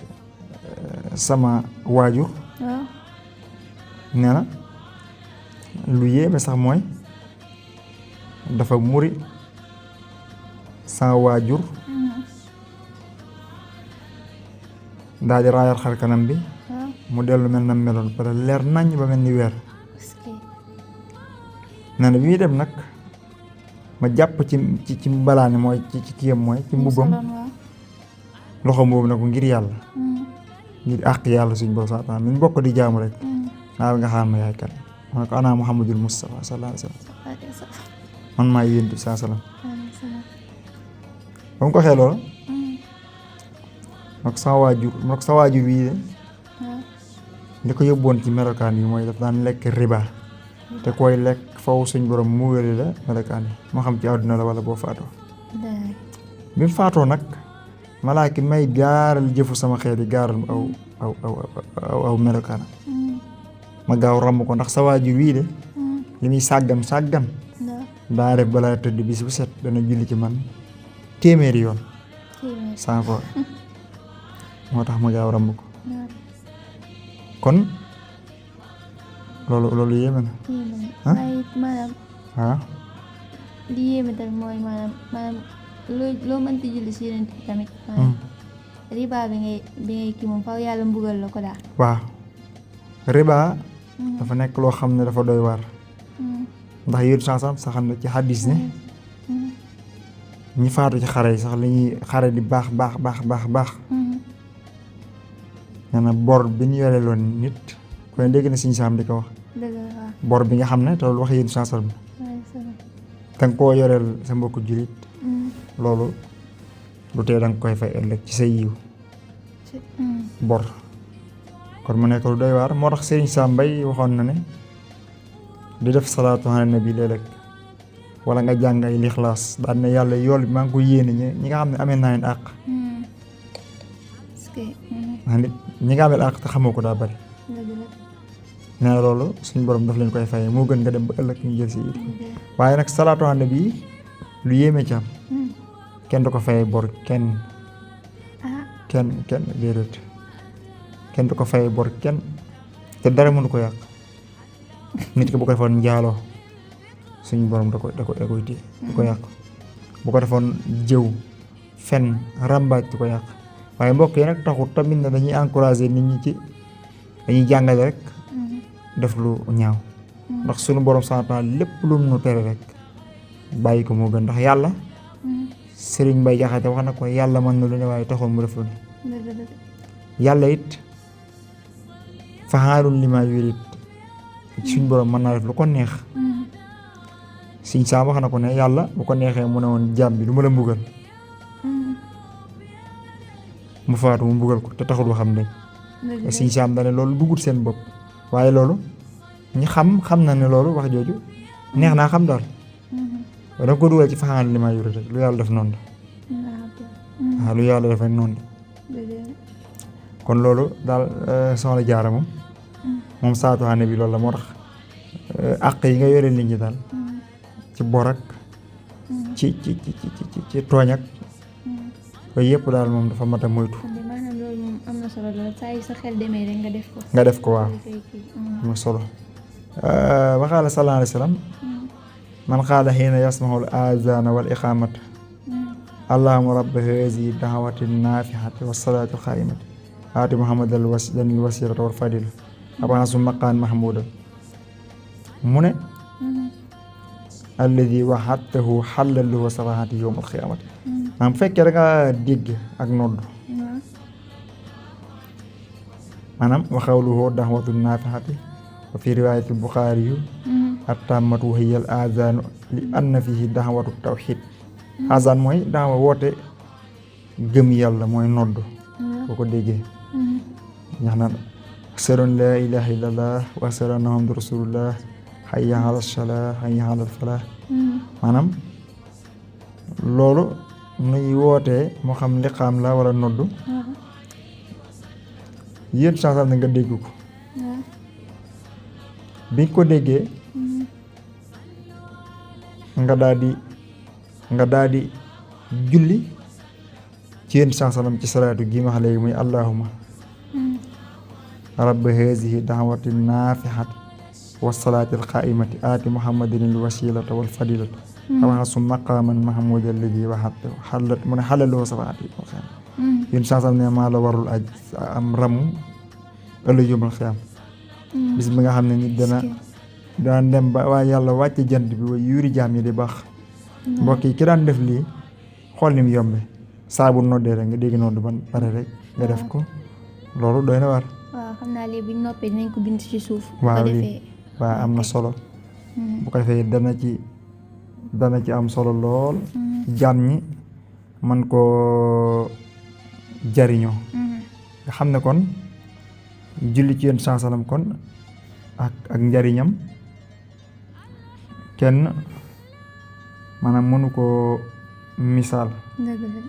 sama waajur nee na lu yéeme sax mooy dafa muri sama waajur daal di raayal xar kanam bi mu dellu mel na meloon pare leer naññ ba mel ni weer nee na bi muy dem nag ma jàpp ci mbalaane mooy ci kiyam mooy ci mbubbam loxoom boobu nag ngir yàlla ngir àq yàlla suñ borom saatan min bokk di jaamu rek naa nga xam ma yaay kan ma ne ko ana Muhammadul Mustafa sallallahu alayhi wa sallam man maa yéen bi sallallahu alayhi wa sallam ba mu ko waxee loolu nag sa waajur bii de li ko yóbboon ci melokaan yi mooy daf daan lekk riba te koy lekk faw suñ borom mu wéri la melokaan yi moo xam ci àdduna la wala boo faatoo bi mu faatoo nag malaaki may gaaral jëfu sama xeet yi gaaral aw melokaan ma gaaw ràmm ko ndax sa waajur wii de li muy sàggan daa def balaa tëdd bis bu set dana julli ci man téeméeri yoon sans ko moo tax ma gaaw ràmm ko kon loolu yéeme na waaye maanaam waaw li yéeme tamit mooy maanaam loo mënti julli si yeneen tamit maanaam riba bi ngay kii moom faw yàlla mbugal la ko daal waaw riba dafa nekk loo xam ne dafa doy waar ndax yéen sax xam ne ci xaddis ne ñi faatu ci xare yi sax li ñuy xare di baax nee na bor bi ñu yore loon nit ku ne dégg na Sëñ Saam di ko wax bor bi nga xam ne te loolu wax yéen sansal bi danga koo yoreel sa mbokku jullit loolu lu tee danga koy fay ëllëg ci sa yiw bor kon mu nekk lu doy waar moo tax Sëriñ Sam Mbaye waxoon na ne di def salaatu ala nabi léeg-léeg wala nga jàng ay lixlaas daan ne yàlla yool bi maa ngi ko yéene ñi nga xam ne amee naa leen àq nit ñi nga amee àq te xamoo ko daa bari nee na loolu suñ borom daf leen koy fayee moo gën nga dem ba ëllëg ñu jël si it waaye nag salaatu ala nabi lu yéeme ci am kenn du ko fayee bor kenn déedéet kenn du ko fayee bor kenn te dara mënu ko yàq nit ki bu ko defoon njaaloo suñu borom da koy téye du ko yàq bu ko defoon jëw fen ràmbaaj du ko yàq waaye mbokk yi nag taxut tamit na dañuy encourager nit ñi ci dañuy jàngale rek def lu ñaaw ndax suñu borom santaan lépp lu mu tere rek bàyyi ko moo gën ndax yàlla Sëriñ Mbay Jaxate wax na ko yàlla mën na lu ne waaye taxul mu def lu ne yàlla it faxaalun limaa yurid suñ borom mën naa def lu ko neex Sëñ Saam wax na ko ne yàlla bu ko neexee mu ne woon jaam bi du ma la mbugal mu faatu mu mbugal ko te taxul waxam dañ Sëñ Saam dane loolu dugut seen bopp waaye loolu ñi xam na ne loolu wax jooju neex naa xam daal waaye danga ko dugal ci faxaalun limaa yurid rek lu yàlla def noonu la waaw lu yàlla def rek noonu la kon loolu daal soxna Jaara moom salaatu ala nabi loolu la moo tax àq yi nga yore nit ñi daal ci bor ak ci tooñ ak yooyu yëpp daal moom dafa mat a moytu. maanaam loolu moom am na solo lool saa yu sa xel demee rek nga def ko waaw am na solo. waxaala sallallahu alayhi wa sallam man qaala hiina yasmahu al azaana wal iqaamata allahumma rabba hazihi da'wati naafihati wa salaati al qaa'imati aati muhammadan al wasilata wal fadila ab'asu maqaan mahmuudan mu ne alladi waxadtahu xalla lahu safaahati yawmal qiyaamati maanaam bu fekkee da nga dégg ak nodd maanaam wa qawluhu da'watu naafihati wa fi riwaayati Buxaari yu at-taammatu wa hiya al-azaanu li anna fihi da'watu tawxiid azaan mooy daawa woote gëm yàlla mooy nodd boo ko déggee ñax naan ashhadu an laa ilaaha illallah wa ashhadu anna muhammadan rasulullah hayya ala salaa hayya ala falaa maanaam loolu nuy wootee moo xam liqaam la wala noddu yéen saasam na nga dégg ko bi nga ko déggee nga daal di julli ci yéen saasam ci salaatu gi ma wax léegi muy allahumma rabba hazihi da'wati naafihati wassalaati alqaa'imati aati muhammadin alwasilata walfadilata wab'athhu maqaaman mahmuudan alladhi wa'adtahu xalat mu ne xalaloo safaati yéen saasam ne maa la warul aj am ramu ëllëg yawmal qiyaam bis bi nga xam ne nit daan dem ba waaye yàlla wàcce jant bi way yuuri jaam yi di baax mbokk yi ki daan def lii xool ni mu yombe saabu noddee rek nga dégg noddu ban pare rek nga def ko loolu doy na war. waaw xam naa lii buñ noppee dinañ ko bind ci suuf. waaw lii waaw am na solo. bu ko defee dana ci am solo lool. jaam ñi man koo jariñoo. nga xam ne kon julli ci yéen sansalam kon ak njariñam kenn maanaam mënu koo misaal. dëgg la.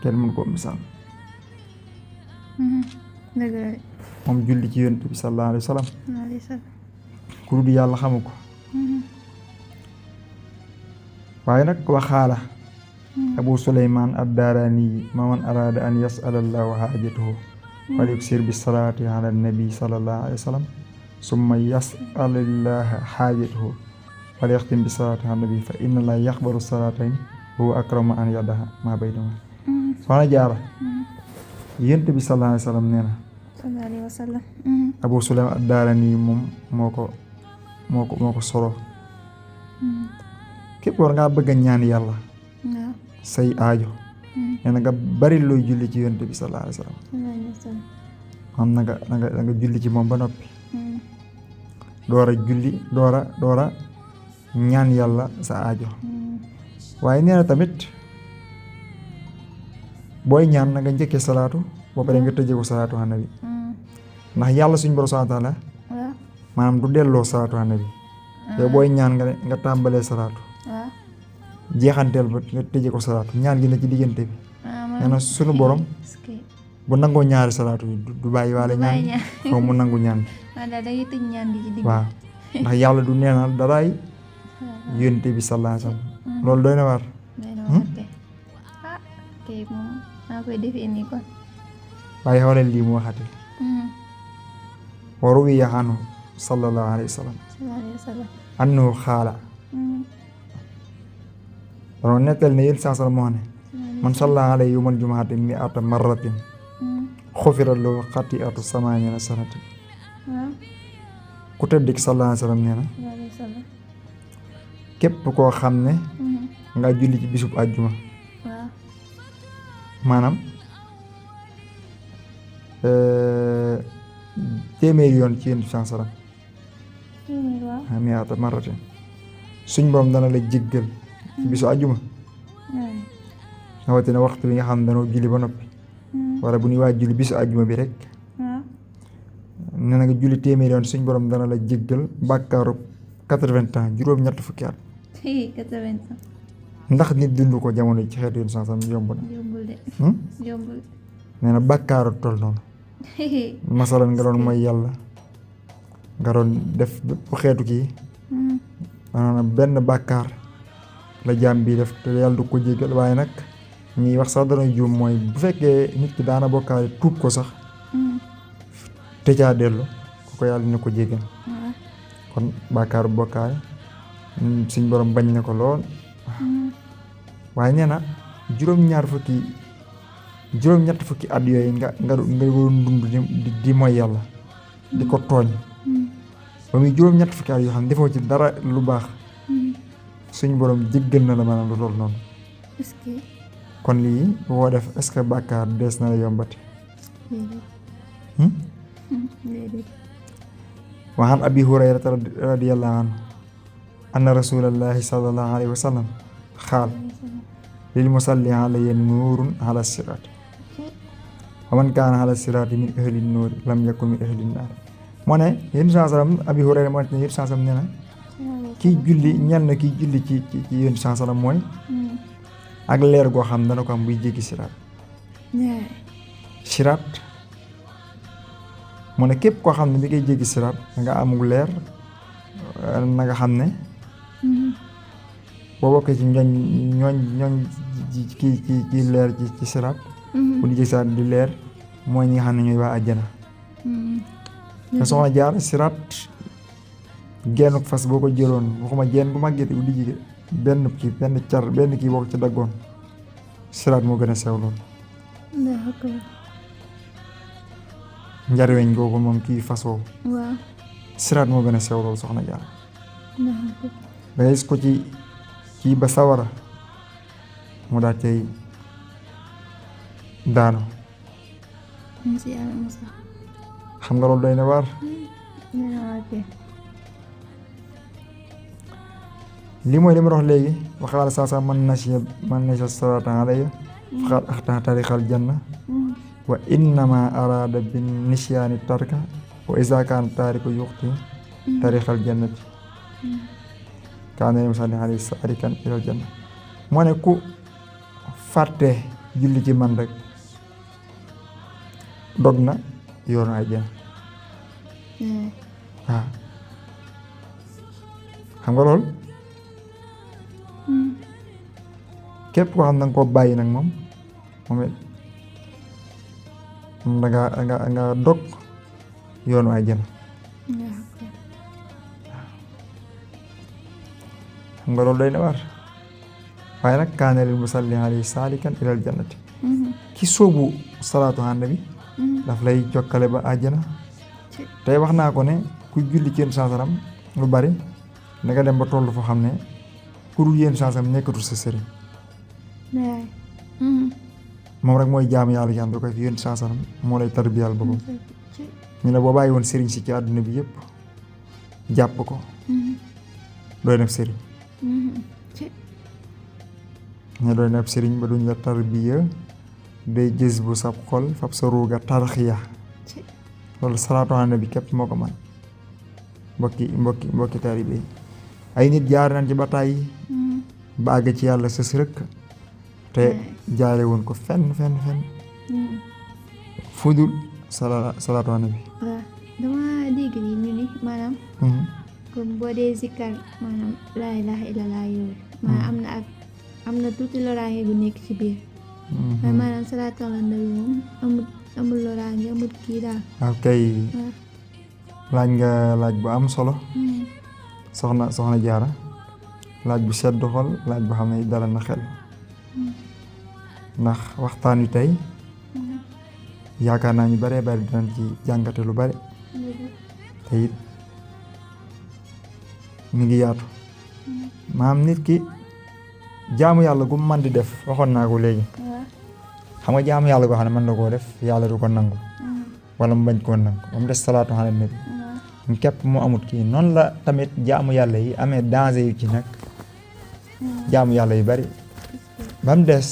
kenn mënu koo misaal. dëgg la. moom julli ci yonent bi sallallahu alayhi wa sallam ku dul yàlla xamu ko. waaye nag waxaala abu suleymaan ad-daaraani ma man araada an yas'ala allahu haajatahu falyuksir bi salaati ala nabi sallallahu alayhi wa sallam summa yas'alillaha haajatahu falyaxtim bi salaati ala nabi fa inna allaha yaxbaru salaatayn huwa akramu an yadaha ma baynahuma. soxna Jaara yonent bi sallallahu alayhi wa sallam nee na abu suleymaan ad-daaraani moom moo ko solo. képp war ngaa bëgg a ñaan yàlla say aajo nee na nga bari looy julli ci yonent bi sallallahu alayhi wa sallam xam na nga julli ci moom ba noppi doora julli doora ñaan yàlla sa aajo. waaye nee na tamit booy ñaan na nga njëkkee salaatu boo paree nga tëjee ko salaatu ala nabi ndax yàlla suñu borom subhaanahu wa taala maanaam du delloo salaatu ala nabi te booy ñaan nga tàmbalee salaatu jeexanteel ba nga tëjee ko salaatu ñaan gi na ci diggante bi. nee na sunu borom bu nangoo ñaari salaatu yi du bàyyi waale ñaan foofu mu nangu ñaan bi waaw ndax yàlla du neenal daraay yonent bi sallallahu alayhi wa sallam loolu doy na waar. waaye xoolal lii mu waxati wa ruwiya anhu sallallahu alayhi wa sallam annahu xaala doon nettal ne yéen saasal moo ne man salla alayhi yawmal jumaati mi'ata marratin xufira lahu xati'atu samaaniina sanatin. ku tedd ki sallallahu alayhi wa sallam nee na képp koo xam ne nga julli ci bisub àjjuma maanaam téeméeri yoon ci yéen sansaram mi'ata marratin suñ borom dana la jéggal ci bisu àjjuma rawatina waxtu bi nga xam ne danoo julli ba noppi wala bu ñuy waaj julli bisu àjjuma bi rek nee na nga julli téeméeri yoon suñ borom dana la jéggal bàkkaaru 80 ans juróom-ñett fukki at. 80 ans. ndax nit dund ko jamono ci xeetu yéen sansam yomb na. yombul de. yombul. nee na bàkkaaru toll noonu. masalan nga doon mooy yàlla nga doon def bépp xeetu kii maanaam benn bàkkaar la jaam bi def te yàlla du ko jéggal waaye nag ñuy wax sax dana juum mooy bu fekkee nit ki daana bokkaale tuub ko sax te caa dellu ko yàlla dina ko jéggal. kon bàkkaaru bokkaale suñ borom bañ na ko lool. waaye nee na juróom-ñett fukki at yooyu nga doon dund di mooy yàlla di ko tooñ ba muy juróom-ñett fukki at yoo xam ne defoo ci dara lu baax suñ borom jéggal na la maanaam lu lool noonu. kon lii boo def est-ce que bàkkaar dees na la yombati. wa an abi hurayrata radiyallahu anhu anna rasulallahi sallallahu alayhi wa sallam xaal lil musalli alayya nuurun ala siraat wa man kaana ala siraati min ahli nuuri lam yakun min ahli naar. moo ne yéen sansalam abi hurayra moo ne yéen sansalam nee na kiy julli ñenn kiy julli ci yéen sansalam mooy ak leer goo xam dana ko am buy jéggi siraat siraat mu ne képp koo xam ne bi ngay jéggi siraat nga amul leer na nga xam ne boo bokkee ci ñooñ ki leer ci siraat bu di jéggi siraat di leer mooy ñi nga xam ne ñooy waa àjjana te soxna jaar siraat genn fas boo ko jëloon waxuma genn bu màggee bu di jige benn kii boo ko ci daggoon siraat moo gën a sew loolu njariweñ googu moom kii fasoo siraat moo gën a sew loolu soxna jaar da ngay gis ko ci kii ba sawara mu daal cay daanu xam nga loolu doy na waar lii mooy li ma wax léegi waxaala saa man nasiya salaata alayya faqad axtaa tariqal janna wa innama araada bin nisyaani tarka wa iza kaana taariku yuxti tariqal jannati kaana musalli alayhi saarikan ilal janna moo ne ku fàtte julli ci man rek dog na yoonu àjjana waaw xam nga loolu képp koo xam ne danga koo bàyyi nag moom it nga dog yoonu àjjana xam nga loolu doy na war waaye nag kaana lil musalli alayhi saalikan ilal jannati ki sóobu salaatu ànd bi daf lay jokkale ba àjjana tey wax naa ko ne ku julli ci yenn sansaram lu bari da nga dem ba toll foo xam ne ku dul yenn sansam nekkatul sa sëriñ moom rek mooy jaamu yàlla ci am da koy fi yenn sansaram moo lay tarbiyal boppam ñu ne boo bàyyi woon sëriñ si ci àdduna bi yëpp jàpp ko doy na sëriñ ñu doy na sëriñ ba duñ la tarbiya day gis bu sab xol fab sa ruuga tarxiya loolu salaatu ala nabi képp moo ko man mbokki taalibe yi ay nit jaar nañ ci bataay ba àgg ci yàlla sës rëkk te jaare woon ko fenn fudul salaatu ala nabi waaw dama dégg ni ñu ni maanaam comme boo dee zikkar maanaam laa ilaaha illallah yooyu maanaam am na tuuti loraange gu nekk ci biir waaye maanaam salaatu ala nabi moom amul loraange amul kii daal waaw kay laaj nga laaj bu am solo soxna jaara laaj bu sedd xol laaj bu xam ne dara na xel ndax waxtaan wi tey yaakaar naa ñu baree bari dinañ ci jàngate lu bari te it mi ngi yaatu maam nit ki jaamu yàlla gu man di def waxoon naa ko léegi xam nga jaamu yàlla goo xam ne mën na koo def yàlla du ko nangu wala mu bañ koo nangu ba mu des salaatu ala nabi képp moo amut kii noonu la tamit jaamu yàlla yi amee danger yu ci nag jaamu yàlla yu bari ba mu des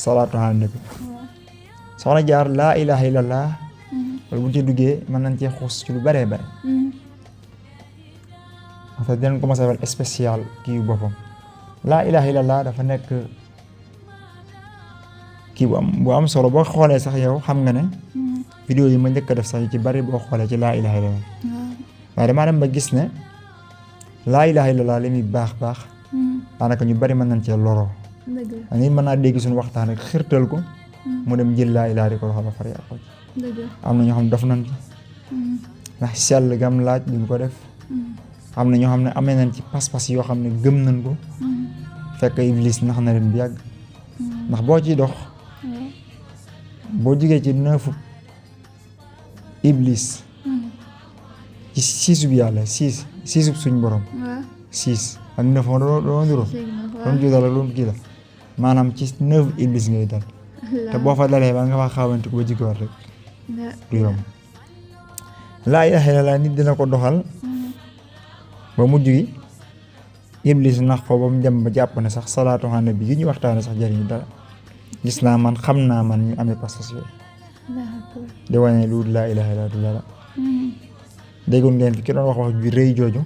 salaatu ala nabi soxna jaar laa ilaha illallah wala bu ñu ci duggee mën nañ cee xuus ci lu baree bare parce que dinañ ko mos a defal spécial kii yu boppam laa ilaha illallah dafa nekk kii bu am solo boo xoolee sax yow xam nga ne vidéo yi ma njëkk a def sax yu ci bari boo xoolee ci laa ilaha illallah waaye damaa dem ba gis ne laa ilaha illallah li muy baax daanaka ñu bari mën nañ cee loroo nit mën naa dégg suñu waxtaan rek xirtal ko mu dem jël laa ilaha di ko waxal ba far yàqoo ci am na ñoo xam ne def nañ ci ndax sell gam laaj duñ ko def am na ñoo xam ne amee nañ ci pas-pas yoo xam ne gëm nañ ko fekk iblis nax na leen bu yàgg ndax boo ciy dox boo jugee ci 9 iblis ci 6 bi yàlla 6 suñ borom 6 ak 9 ma doon nduro doon juutal ak doon kii la maanaam ci 9 iblis ngay dal te boo fa dalee ba nga fa xawante ko ba jikkoor rek du yomb laa ilaaha illallaah nit dina ko doxal ba mujj gi iblis nax ko ba mu dem ba jàpp ne sax salaatu ala nabi yi ñu waxtaane sax jëriñu dara gis naa man xam naa man ñu amee pas-pas yooyu di wane lu laa ilaaha illallaah du dara déggoon ngeen fi ki doon wax ju rëy jooju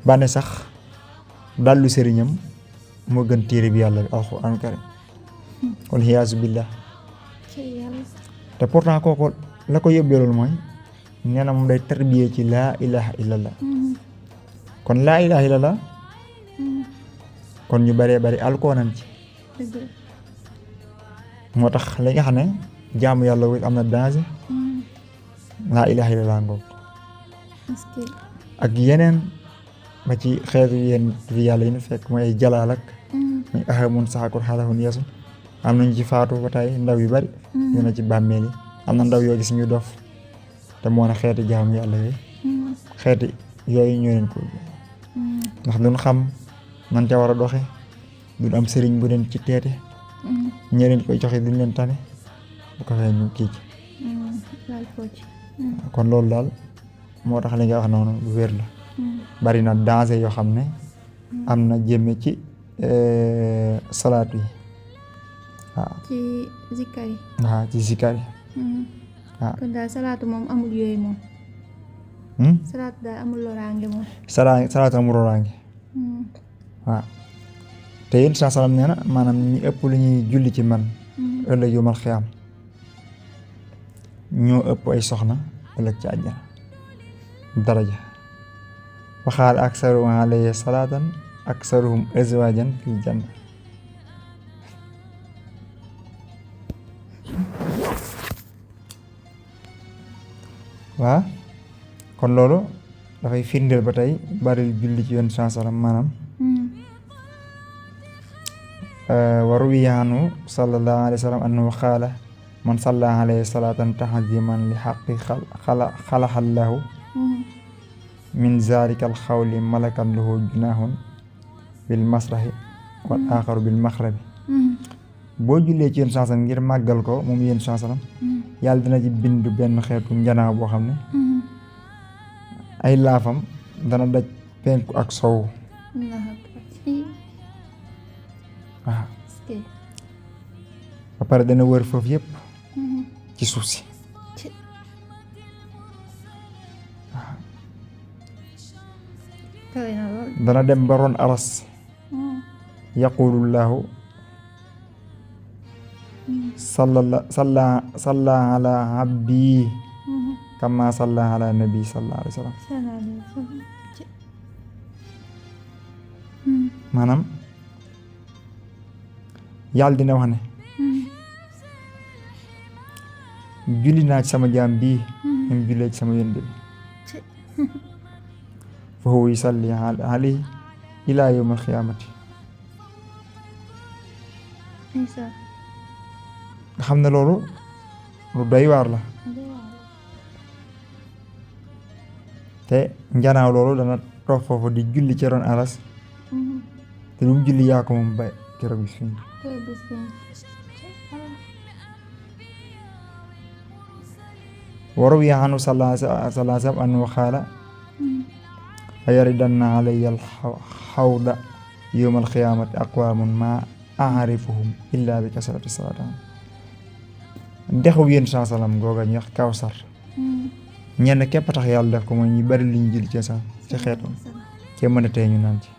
ba ne sax dallu sëriñam moo gën téere bi yàlla bi alxuraan karim wal iyaazu billah te pourtant kooku la ko yóbbee loolu mooy nee na moom day tarbiyee ci laa ilaha illallah kon laa ilaha illallah kon ñu bëree bëri alkoonan ci moo tax li nga xam ne jaamu yàlla wi am na danger laa ilaha illallah ngoog ak yeneen ba ci xeetu yéen fi yàlla yi ñu fekk mooy ay jalaal ak muy ahamun saxakul xalafun yeesu am nañu ci faatu ba tey ndaw yu bari ñu ne ci bàmmeel yi am na ndaw yoo gis ñu dof te moo ne xeeti jaamu yàlla yooyu xeeti yooyu ñoo leen ko ndax duñ xam nan ca war a doxe duñ am sëriñ bu leen ci teete ñee leen koy joxe duñ leen tane bu ko fee ñu kii ci kon loolu daal moo tax li nga wax noonu lu wér la bari na danger yoo xam ne am na jëmme ci salaatu yi waaw ci zikkar yi waaw ci zikkar yi waaw kon daal salaatu moom amul yooyu moom salaatu daal amul loraange moom salaatu amul loraange waaw te yéen saa salaam nee na maanaam ñi ëpp lu ñuy julli ci man ëllëg yomal xiyaam ñoo ëpp ay soxna ëllëg ci àjjana daraja waxaal aksaruhum alayhi salaatan aksaruhum azwaajan fil janna waaw kon loolu dafay firndeel ba tey bari julli ci yoon saa salaam maanaam wa ruwiya anhu sallallahu alayhi wa sallam annahu qaala man salla alayhi salaatan tahziman li haqqi xalaxallahu min zalika al xawli malakan lahu junahun bil masrahi wal axaru bil maxrabi boo jullee ci yéen sansam ngir màggal ko moom yéen sansam yàlla dina ci bind benn xeetu njanaaw boo xam ne ay laafam dana daj penku ak sow waaw ba pare dana wër foofu yëpp ci suuf si dana dem ba ron aras yaqulullahu salla ala abdi kama salla ala nabi sallallahu alayhi wa sallam maanaam yàlla dina wax ne julli naa ci sama jaam bii mu jullee ci sama yonent bi fa huwa yusalli alayhi ila yawm alqiyamati nga xam ne loolu lu doy waar la te njanaaw loolu dana toog foofu di julli ci ron aras te lu mu julli yaa ko moom ba keroog bis fi وروي عنه صلى الله عليه وسلم أنه قال أيردن علي الحوض يوم القيامة أقوام ما أعرفهم إلا بكثرة الصلاة dexu yéen saa salaam googa ñu wax Kawsar ñenn képp tax yàlla def ko mooy ñu bari liñ jël ci sa ci xeetam ke mën a tee ñu naan ci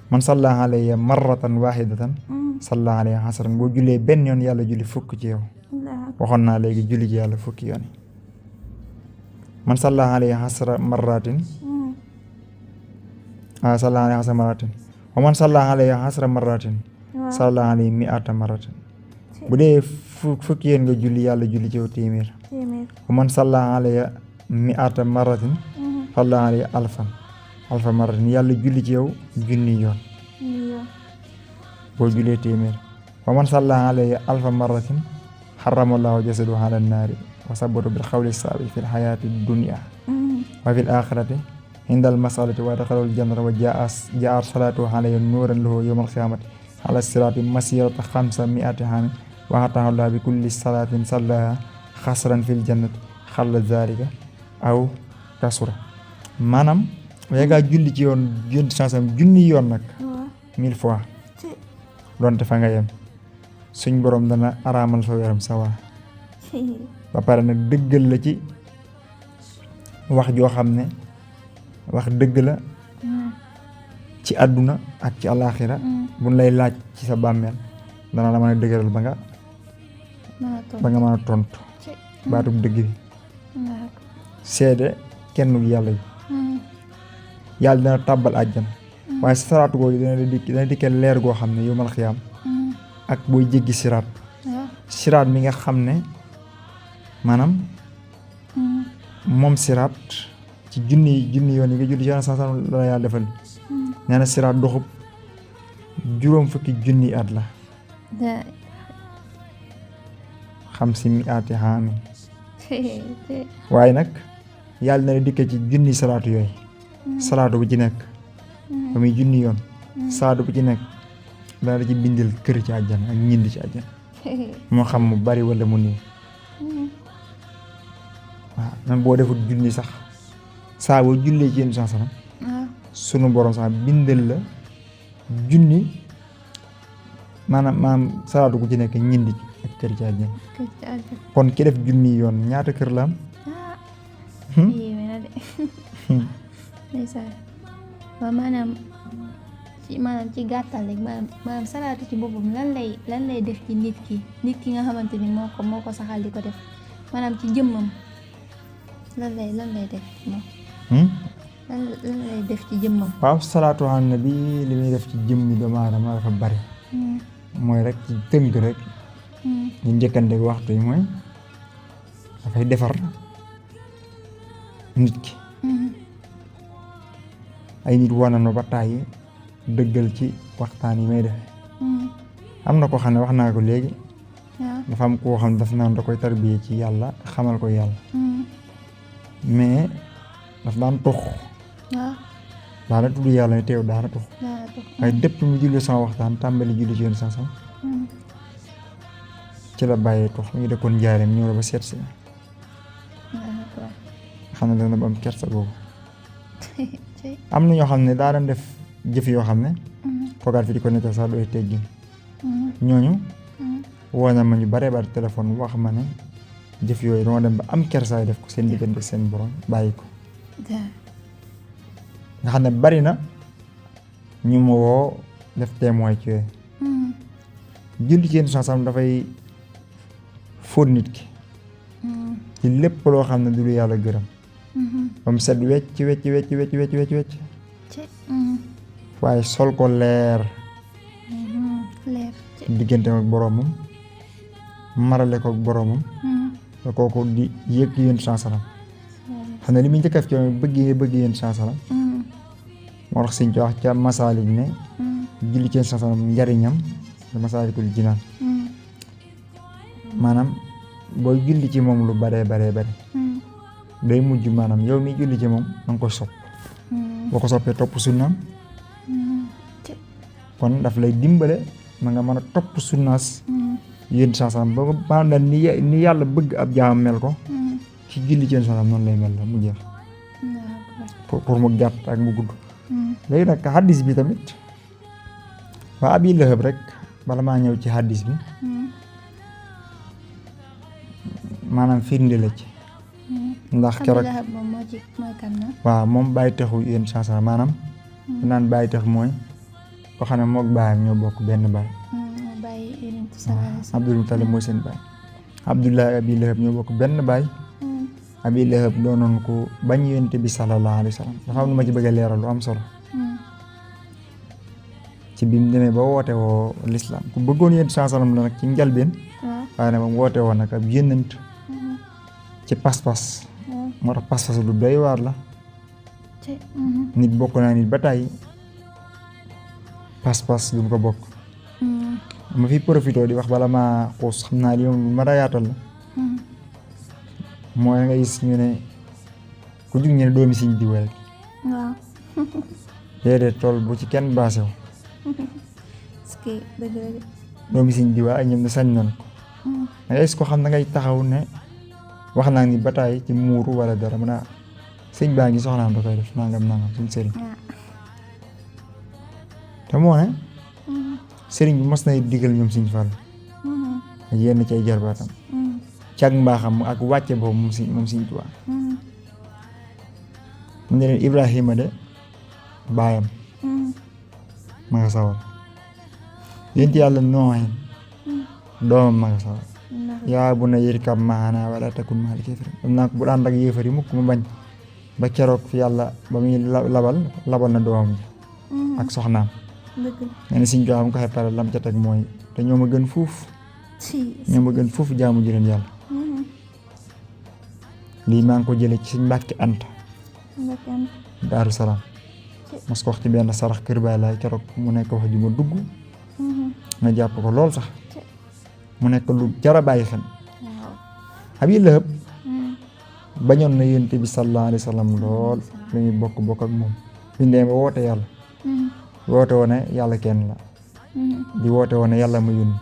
man salla alayya marratan wahidatan salla alayhi hasran boo jullee benn yoon yàlla julli fukk ci yow waxoon naa léegi julli ci yàlla fukki yoon yi man salla alayhi hasra marratin salla alayhi hasra marratin wa man salla alayhi hasra marratin salla alayhi mi'ata marratin bu dee fukki yoon nga julli yàlla julli ci yow téeméer wa man salla alayhi mi'ata marratin salla alayhi alfa marratin yàlla julli ci yow junni yoon boo jullee téeméer wa man salla alayhi alfa marratin xaramallahu jasadu ala naari wa sabatu bil xawli saabi fi lxayaati dunia wa fi l axirati inda al masalati wa daxalul jannata wa jaa salaatu alayhi nuuran lahu yowma alqiyamati ala siraati masirata 500 aamin wa ataahu bi kulli salaatin sallaha xasran fi l jannati xalla zalika aw kasura maanaam weegaa julli ci yoon sansam junni yoon nag 1000 fois doonte fa nga yem suñ borom dana araamal sa yaram sawaa ba pare nag dëggal la ci wax joo xam ne wax dëgg la ci àdduna ak ci àllaaxira buñ lay laaj ci sa bàmmeel dana la mën a dëgëral ba nga mën a tontu baatub dëgg bi seede kenn yàlla yi yàlla dina tàbbal àjjana waaye sa salaatu googu dina dikkee leer goo xam ne yawmal xiyaam ak booy jéggi siraat mi nga xam ne maanaam moom siraat ci junni yoon yi nga julli ci yoon sansam la yàlla defal nee na siraat doxub juróom fukki junni at la xam si mi aati xaami waaye nag yàlla na la dikkee ci junni salaatu yooyu salaatu bu ci nekk ba muy junni yoon salaatu bu ci nekk dana la ci bindil kër ci àjjana ak ñindi ci àjjana moo xam mu bari wala mu néew waaw même boo defut junni sax saa boo jullee ci yenn sansam sunu borom sax bindal la junni maanaam salaatu ku ci nekk ñindi ak kër ci àjjana kon ki def junni yoon ñaata kër la am waaw maanaam ci gàttal rek maanaam salaatu ci boppam lan lay def ci nit ki nga xamante ni moo ko saxal di ko def maanaam ci jëmmam lan lay def moom lan lay def ci jëmmam. waaw salaatu ala nabi li muy def ci jëmmi doomu aadama dafa bari mooy rek ci tënk rek ñu njëkkante waxtu yi mooy dafay defar nit ki ay nit wane na ba tàyyi dëggal ci waxtaan yi may def am na ko xam ne wax naa ko léegi dafa am koo xam ne daf naan da koy tarbiyee ci yàlla xamal ko yàlla mais daf daan tux daana tudd yàlla ne teew daana tux waaye dëpp mu julli sama waxtaan tàmbali julli ci yoon sansam ci la bàyyee tux mu ngi dëkkoon njaareem ñëw la ba seet si xam ne dana ba am kersa boobu am na ñoo xam ne daa daan def jëf yoo xam ne foogaat fi di ko nettal sax dooy teggin ñooñu woo na ma ñu bare bari téléphone wax ma ne jëf yooyu dama dem ba am kersaay def ko seen diggante seen borom bàyyi ko nga xam ne bari na ñu ma woo def témoin ci yooyu julli ci yenn sansam dafay fóot nit ki ci lépp loo xam ne du lu yàlla gërëm ba mu set wecc waaye sol ko leer digganteem ak boroomam marale ko ak boroomam ba kooku di yëg yéen sansalam xam ne li muy njëkk a ci bëgg yéen sansalam moo tax siñ ci wax ca masaalik ne julli ci yéen sansalam njariñam da masaalikul jinaan maanaam booy julli ci moom lu bare day mujj maanaam yow mi julli ci moom da nga koy sopp boo ko soppee topp sunnaam kon daf lay dimbale ma nga mën a topp sunnaas yéen saasam ba maanaam ni yàlla bëgg ab jaam mel ko ci julli ci yéen saasam noonu lay mel la mu jeex pour mu gàtt ak mu gudd léegi nag hadis bi tamit waa Abi Lahab rek bala maa ñëw ci hadis bi maanaam firnde la ci ndax keroog waaw moom bàyyi taxu yéen saasam maanaam naan bàyyi tax mooy ko xam ne mook baayam ñoo bokk benn baay Abdul Mutalib mooy seen baay Abdullah Abi Lahab ñoo bokk benn baay Abi Lahab doonoon ko bañ yonent bi sallallahu alayhi wa sallam dafa am lu ma ci bëgg a leeral lu am solo ci bi mu demee ba woote woo lislaam ku bëggoon yonent sallam la nag ci njalbeen waaye nag moom woote woo nag ab yónnent ci pas-pas moo tax pas-pas lu doy waar la nit bokk naa nit ba tàyyi pas-pas du mu ko bokk ma fi profité di wax bala ma xuus xam naa li moom lu ma yaatal la mooy nga gis ñu ne ku jug ñu ne doomi siñ diw rek déedéet tool bu ci kenn baasew doomi siñ diw ay ñoom ne sañ nan ko nga gis ko xam na ngay taxaw ne wax naa ni bataay ci muuru wala dara mën a sëñ baa ngi soxnaam da koy def nangam suñu sëriñ te moo ne sëriñ bi mas nay digal ñoom Sëriñ Fallu ak yenn ci ay jarbaatam cag mbaaxam ak wàcce boobu moom Sëriñ Tuubaa mu ne leen Ibrahima de baayam ma nga sawar yénti yàlla nooxin doomam ma nga sawar yaa bu na yërkab maana wala takun maal kafirin am naa ko bu ànd ak yéefar yi mukk mu bañ ba keroog fi yàlla ba muy labal na doomam ji ak soxnaam nee na siñ ko xay pare lam ca teg mooy te ñoo ma gën fuuf jaamu ji leen yàlla lii maa ngi ko jële ci suñ Mbàkke Anta Daaru Salaam mos ko wax ci benn sarax kër baay laay keroog mu nekk wax ju ma dugg nga jàpp ko lool sax mu nekk lu jara bàyyi xel Abi Lahab bañoon na yonent bi sallallahu alayhi wa sallam lool lu ñuy bokk ak moom bindee ba woote yàlla woote woon ne yàlla kenn la di woote woon ne yàlla ma yónni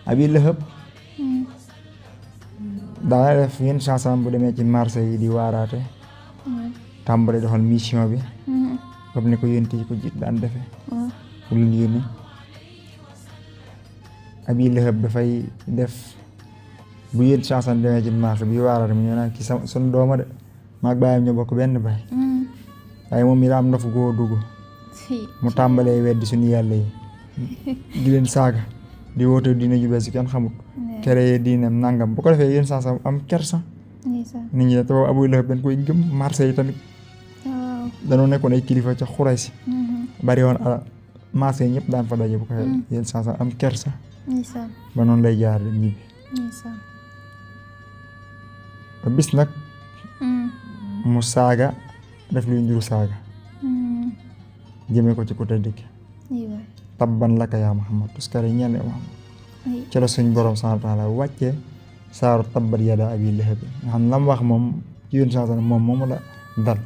Abi Lahab daa def yenn chanson bu demee ci marché yi di waaraate tàmbali doxal mission bi comme ni ko yonent yi ko jiit daan defee pour lu ñu yónni Abi Lahab dafay def bu yéen chanson demee ci marché bi waaraate mi ñoo naan ki sunu dooma de maag bàyyam ñoo bokk benn baay waaye moom mi daa am na fu goo dugg mu tàmbalee weddi suñu yàlla yi di leen saaga di woote diine ju bees yi kenn xamut créé diineem nangam bu ko defee yéen saa am kersa nit ñi te Abu Lahab dañ koy gëm marché yi tamit danoo nekkoon ay kilifa ca Xuraysi bari woon ala marché yi ñëpp daan fa daje bu ko defee yéen saa am kersa ba noonu lay jaar dem ñibbi ba bis nag mu saaga def luy ndiru saaga jëmee ko ci côté dëkk tabban laka yaa Muhammad tuskare ñeel ne Muhammad ci la suñ borom subhaanahu wa taala wàccee saaru tabbat yadaa Abi Lahab nga xam ne la mu wax moom ci yoon saa moom la dal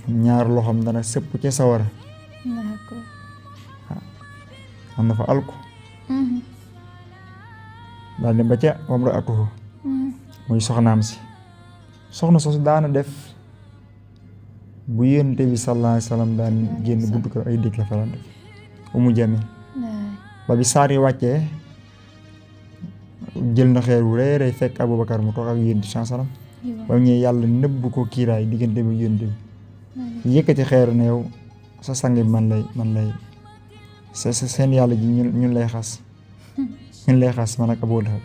ñaar loxoom dana sëpp ca sawara am na fa alku daal dem ba ca wamra'atuhu muy soxnaam si soxna soosu daana def bu Yonent bi sallallahu alayhi wa sallam daan génn buntu kër ay dëkk la fa daan def Umu Jamil ba bi saar yi wàccee jël na xeer wu rëy rëy fekk Abubakar mu toog ak Yonent bi sallallahu alayhi wa sallam ba mu ñëwee yàlla nëbb ko kiiraay diggante bi Yonent bi yëkkati xeeru ne yow sa sang bi man lay seen yàlla ji ñun lay xas man ak Abu Lahab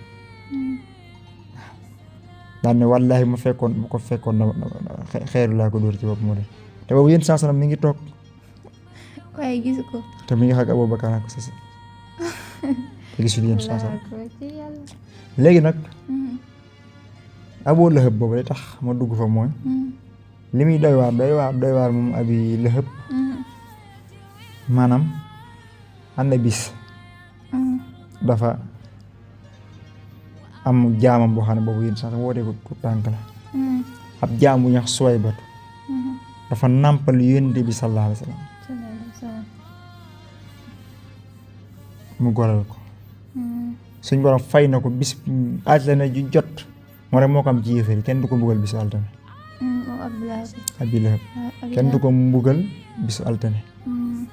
daan ne wallaahi bu ko fekkoon na xeeru laa ko dóor ci bopp mu de te boobu yéen saa mi ngi toog waaye gisu ko te mi ngi xag Abubakar ak sasi te gisul yéen saa léegi nag Abu Lahab boobu day tax ma dugg fa mooy li muy doy waar moom Abi Lahab maanaam am na bis dafa am jaamam boo xam ne boobu yéen sax wootee ko tànk la ab jaam bu ñax Suwaybatu dafa nàmpal Yonent bi sallallahu alayhi wa sallam mu goral ko suñ borom fay na ko bis altine ju jot moo rek moo ko am ci yéefar yi kenn du ko mbugal bisu altine Abi Lahab kenn du ko mbugal bisu altine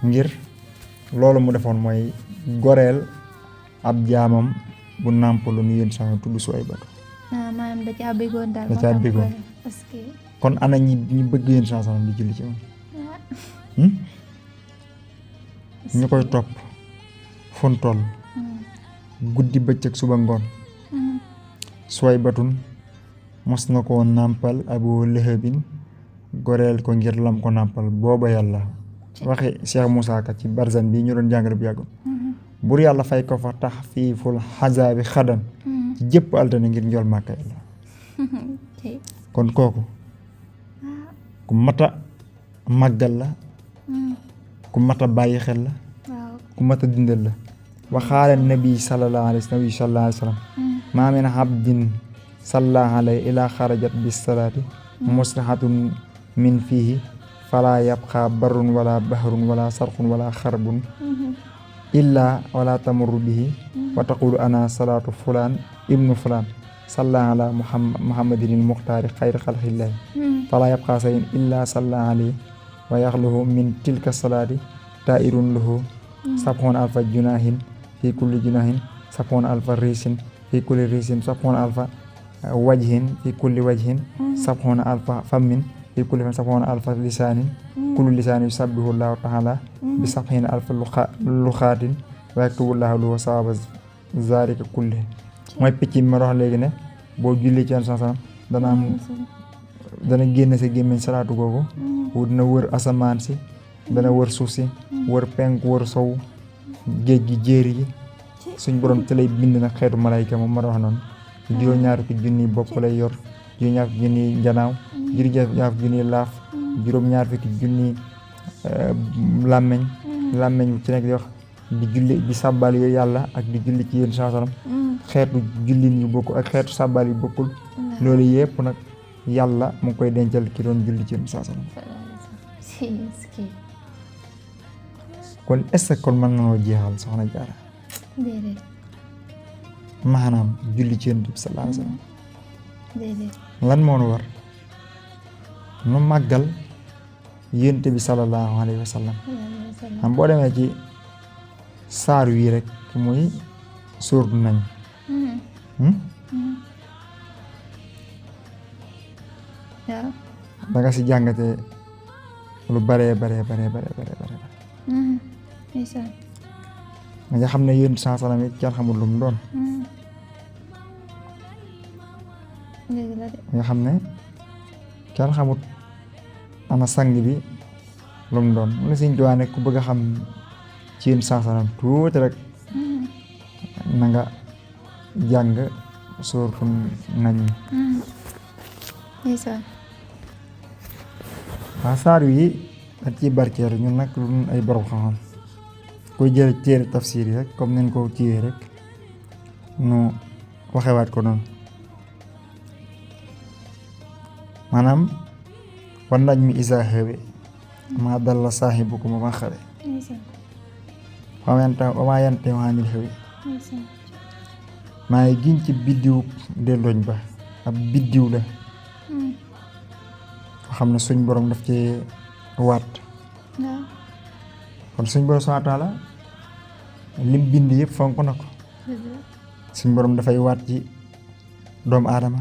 ngir loolu mu defoon mooy goreel ab jaamam bu nàmpaloon yéen sax tudd Suwaybatu maanaam da caa bëggoon daal da caa bëggoon parce que kon ana ñi bëgg yéen sax di julli ci moom ñu koy topp fon toll guddi bëccëg suba ngoon Suwaybatun mos na koo nàmpal Abu Lahabin goreel ko ngir lam ko nàmpal booba yàlla waxi Cheikh Moussa Ka ci Barzan bi ñu doon jàngale bu yàggoon bur yàlla fay ko fa tax fii ful xasaabi xadan ci jëpp altine ngir njool màkka yàlla kon kooku ku mata màggal la ku mata bàyyi xel la ku mata dindal la waxaale nabi sallallahu alayhi wa sallam maa min abdin sallallahu alayhi ila xarajat bis salaati muslihatun min fihi fala yabqa barrun wala bahrun wala sarqun wala xarbun illa wala tamurru bihi wa taqulu ana salatu fulaan ibnu fulaan salla ala muhammadin muxtaari xayri xalqillahi fala yabqa sayin illa salla alayhi wa yaxluhu min tilka salaati tairun lahu sabxoon alfa junahin fi kulli junahin sabxoon alfa risin fi kulli risin sabxoon alfa wajhin fi kulli wajhin sabxoon alfa fammin fi kulli yawmin sab'una alfa lisaanin kullu lisaanin yusabbihu llaahu ta'aalaa bi sab'iina alfa lughaatin wa yaktubu llaahu lahu sawaaba zaalika kullihi mooy picc mi ma wax léegi ne boo julli ci Yonent dana génn sa gémmiñ salaatu googu dina wër asamaan si dana wër suuf si wër penk wër sow géej gi jéeri gi suñ borom te lay bind nag xeetu malayka moom ma wax noonu juróom-ñaar fukki junni bopp lay yor juróom-ñaar fukki junni njanaaw juróom-ñaar fukki junni laaf juróom-ñaar fukki junni làmmeñ ci nekk di wax di julli di sàbbal yooyu yàlla ak di julli ci yéen sallam xeetu jullin yu bokkul ak xeetu sàbbal yu bokkul loolu yëpp nag yàlla mu ngi koy dencal ki doon julli ci yéen sallam kon est-ce que kon mën nañoo jeexal soxna Jaara déedéet maanaam julli ci Yonent bi sallallahu alayhi wa sallam déedéet lan moo nu war nu màggal Yonent bi sallallahu alayhi wa sallam xam boo demee ci saar wii rek muy sóortu nañ waaw danga si jàngate lu bare ndeysaan nga xam ne Yonent saa salaam it kenn xamul lu mu doon dëgg la de nga xam ne kenn xamut ana sang bi lu mu doon mu ne Sëñ Tuubaa ne ku bëgg a xam ci Yonent saa salaam tuuti rek na nga jàng sóortu nañ ndeysaan waa saar wi ak ci barkeelu ñun nag lu ay borom xam-xam koy jël téere tafsir yi rek comme nañ ko kiiwee rek nu waxewaat ko noonu maanaam wan najmi izaa hawaa maa dalla saahibukum wa maa ghawaa wa maa yantiqu anil hawaa maa ngi giñ ci biddiw dellooñ ba ab biddiw la xam ne suñ borom daf ci waat kon suñ borom subhaanahu wa taala lim bind yëpp fonk na ko suñ borom dafay waat ci doomu aadama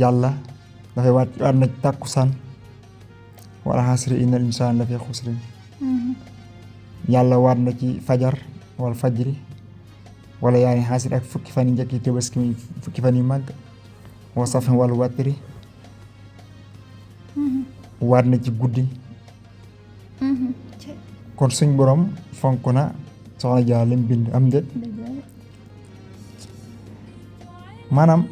yàlla dafay waat ci àdduna ci tàkkusaan wal asri innal insaana lafii xusrin yàlla waat na ci fajar wal fajri wala yaa ngi xaasir ak fukki fan yi njëkk yi Tabaski mi fukki fan yu màgg wa safin wal watri waat na ci guddi kon suñ borom fonk na soxna Jaara lim bind am déet maanaam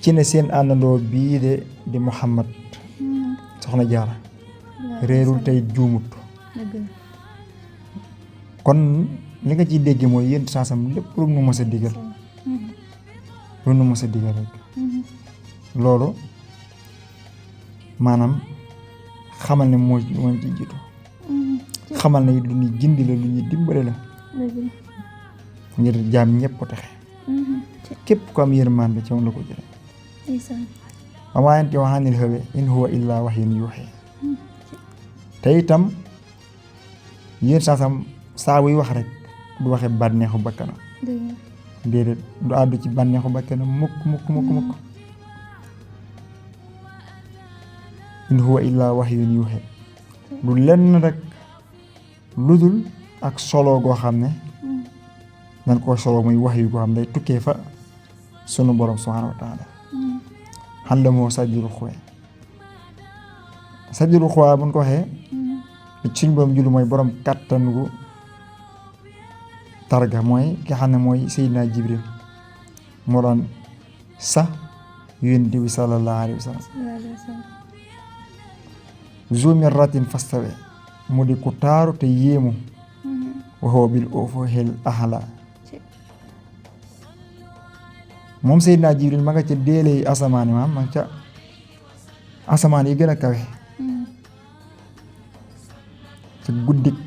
ci ne seen àndandoo bii de di Muhammad soxna Jaara réerul tey juumut kon li nga ciy dégg mooy yéen saasam lépp lu nu mës a digal rek loolu maanaam xamal ne moo ci jiitu xamal ne lu ñuy gindi la lu ñuy dimbale la ngir jaam ñëpp taxe képp ko am yërmande ci moom la ko jële wa maa yantiqu anil hawaa in huwa illaa wahyun yuuhaa te itam yéen saasam saa buy wax rek du waxe bànneexu bakkanam déedéet du àddu ci bànneexu bakkanam mukk in huwa illaa wahyun yuuhaa du lenn rek lu dul ak solo goo xam ne dañ koo solo muy wahyu goo xam ne day tukkee fa sunu borom subhaanahu wa taala allamahu shadiidul quwaa shadiidul quwaa buñ ko waxee suñ borom jullu mooy borom kàttan gu targa mooy ki xam ne mooy Seydina Jibril moo daan sax Yonent bi sallallahu alayhi wa sallam zu mirratin fastawa mu di ku taaru te yéemu wa huwa bil ufuqil a'laa moom Seydina Jibril ma nga ca déele yi asamaan yi ma nga ca asamaan yi gën a kawe ca guddik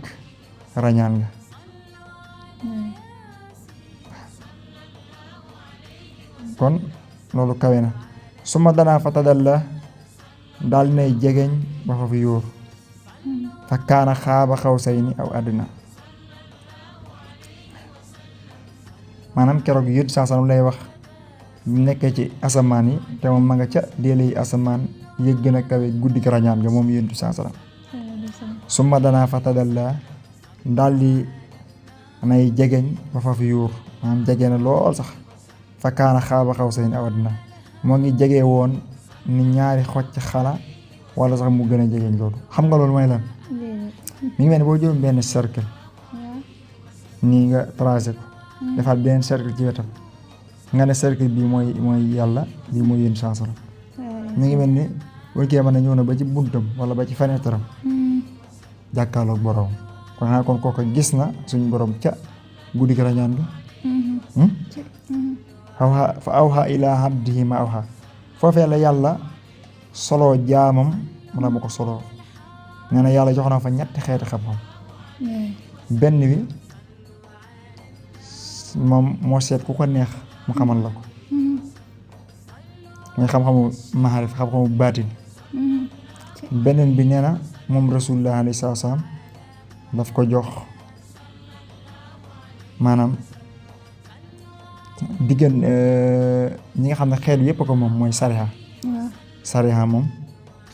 rañaan nga kon loolu kawe na suma danaa fa tadalla daal nay jegeñ ba fa fi yóor fa kaana xaaba xawsayni aw adnaa maanaam keroog yët saa sanam lay wax nekkee ci asamaan yi te moom ma nga ca déele yi asamaan yëg gën a kawe guddi gi rañaan nga moom yonent bi saa salaam summa danaa fatadalla daal di nay jegeñ ba fa fi yuur maanaam jege na lool sax fa kaana xaaba xaw sayn aw adnaa moo ngi jege woon ni ñaari xocc xala wala sax mu gën a jegeñ loolu xam nga loolu mooy lan mi ngi mel ni boo jëloon benn cercle nii nga tracé ko defaat benn cercle ci wetam nga ne cercle bii mooy yàlla bii mooy yéen saa salaam mi ngi mel ni boo kii mën na ñëw na ba ci buntam wala ba ci fenêtre am jàkkaarloog borom kon xanaa kon kooku gis na suñu borom ca guddi gi rañaan ga fa awha ilaa abdihi ma awha foofee la yàlla soloo jaamam mu la ma ko soloo nee na yàlla jox na fa ñetti xeeti xam-xam benn bi moom moo seet ku ko neex mu xamal la ko mooy xam-xamu maarif xam-xamu baatin beneen bi nee na moom rasulullah alayhi salaam daf ko jox maanaam diggan ñi nga xam ne xeet yëpp ko moom mooy sariha moom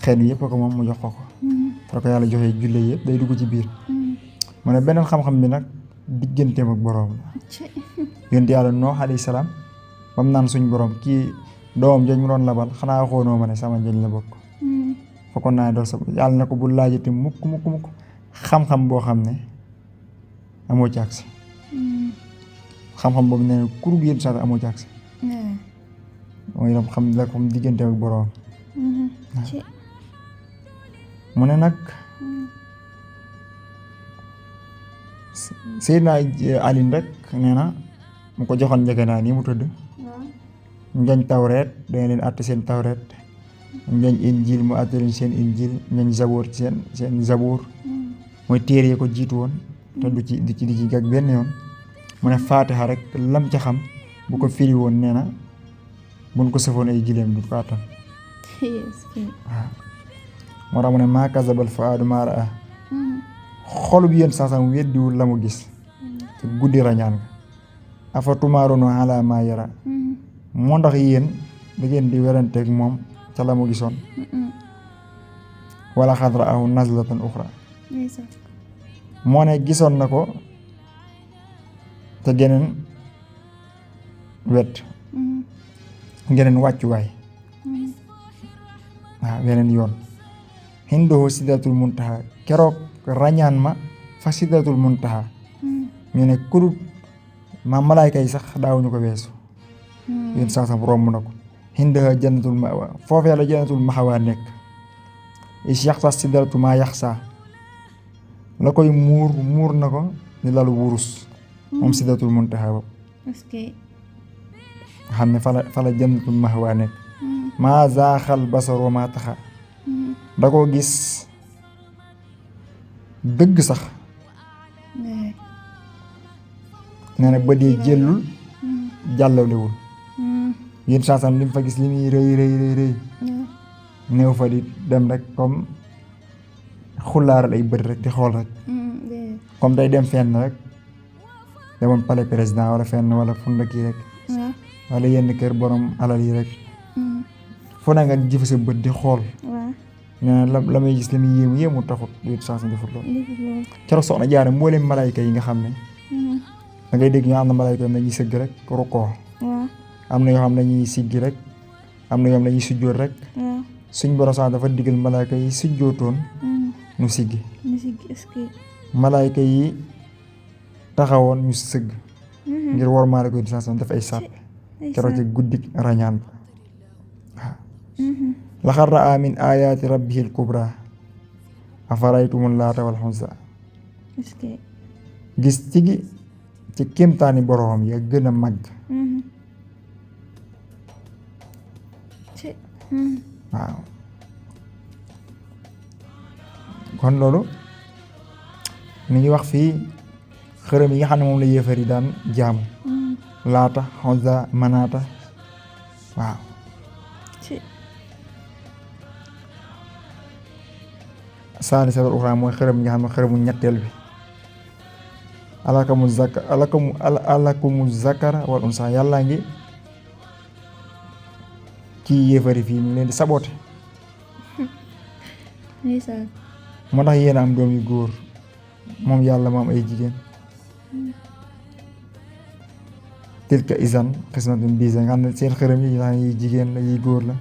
xeet yëpp ko moom mu jox ko fa ko yàlla joxee julle yëpp day dugg ci biir mu ne beneen xam-xam bi nag digganteem ak boroom la yonent yàlla Noox alayhi salaam bam naan suñ borom kii doomam jooju mu doon labal xanaa waxoonoo ma ne sama njëñ la bokk fokkoon naa dool sa yàlla na ko bu laajati mukk xam-xam boo xam ne amoo ci accès xam-xam boobu nee na kurug yéen sax amoo ci accès mooy xam la ko diggante ak boroom mu ne nag Seydina Ali rek nee na mu ko joxoon njëkk naa nii mu tëdd njañ tawreet danga leen àtte seen tawreet njañ injil mu àtte leen seen injil njañ zaboor seen zaboor mooy téere yi ko jiitu woon te du ci gag benn yoon mu ne faatiha rek lam ca xam bu ko firi woon nee na buñ ko sëfoon ay gileem du ko àttan waaw moo tax mu ne maa kazabal fuaadu maa raa xolub yéen saasam weddiwul la mu gis te guddi rañaan nga afa tumaaroonu ala maa yara moo ndax yéen da ngeen di weranteeg moom ca la mu gisoon wala xad raahu nazlatan uxra moo ne gisoon na ko te geneen wet geneen wàccuwaay waaw weneen yoon hindahu sidratul muntaha keroog rañaan ma fa sidratul muntaha ñu ne kudut ma malaayka yi sax daawuñu ko weesu yéen saasam romb na ko hindaha jannatul mawa foofee la jannatul maxawaa nekk is yaxsa sidratu maa yaxsa la koy muur na ko ni lalu wurus moom sidratul muntaha boobu xam ne fa la jannatul maxawaa nekk maa zaaxal basar wa maa taxa da ko gis dëgg sax nee na ba dee jëllul jàllawlewul yéen saasam li mu fa gis li muy rëy néew fa di dem rek comme xullaaral ay bët rek di xool rek comme day dem fenn rek demoon palais président wala fenn wala funda kii rek wala yenn kër borom alal yi rek fu na nga jëfe sa bët di xool nee na la may gis li muy yéemu taxut yéen saasam defut loolu keroog soxna Jaara mbooleem malaayka yi nga xam ne da ngay dégg ñoo am na malaayka yi dañuy sëgg rek rukkoo am na yoo xam ne dañuy siggi rek am na yoo xam ne dañuy sujjóot rek suñ borom sax dafa digal malaayka yi sujjóotoon ñu siggi malaayka yi taxawoon ñu sëgg ngir war maa la koy disaasam def ay sàppe keroog ci guddi rañaan ba waaw laqad raa min ayaati rabbihil kubra afaraytumul laata wal uzza gis ci kéemtaani boroom ya gën a màgg waaw kon loolu mi ngi wax fii xërëm yi nga xam ne moom la yéefar yi daan jaamu laata uzza manaata waaw saalisatul uxraa mooy xërëm yi nga xam ne xërëmu ñetteel bi alakumu zakara wal unsa yàllaa ngi ci yéefari fii mu leen di saboté ndeysaan moo tax yéen a am doom yu góor moom yàlla mu am ay jigéen tilka isan xismatun diisa nga xam ne seen xërëm yi nga xam ne yi jigéen la yi góor la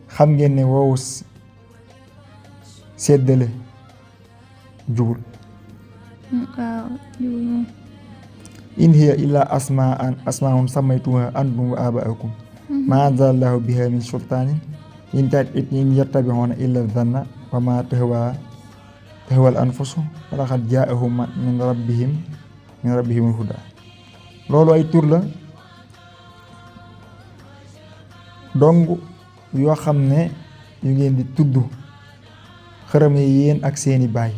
xam ngeen ne woowu seddale jubul waaw jubul moom in hiya illa asmaun sammaytuha antum wa aba'akum ma anzalallahu biha min sultanin in yattabi'una illa dhanna wa ma tahwal anfusu wa laqad ja'ahum min rabbihimul huda loolu ay tur la dong yoo xam ne yu ngeen di tudd xërëm yi yéen ak seeni baay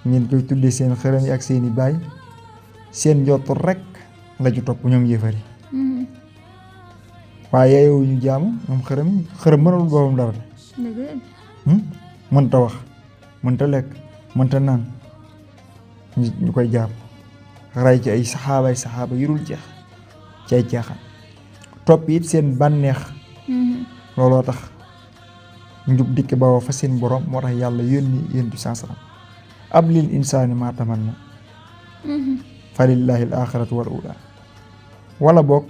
ngeen koy tuddee seen xërëm yi ak seeni baay seen njott rek la ju topp ñoom yéefari waaye yeewu ñu jaamu ñoom xërëm mënul boppam dara mënta wax mënta lekk mënta naan ñu koy jaam ray ci ay saxaaba yu dul jeex ci ay caaxaan topp it seen bànneex looloo tax njub dikk bawoo fa seen borom moo tax yàlla yónni sansaram ab lil insaani maa tamanna fa lillahi al axiratu wal ula wala boog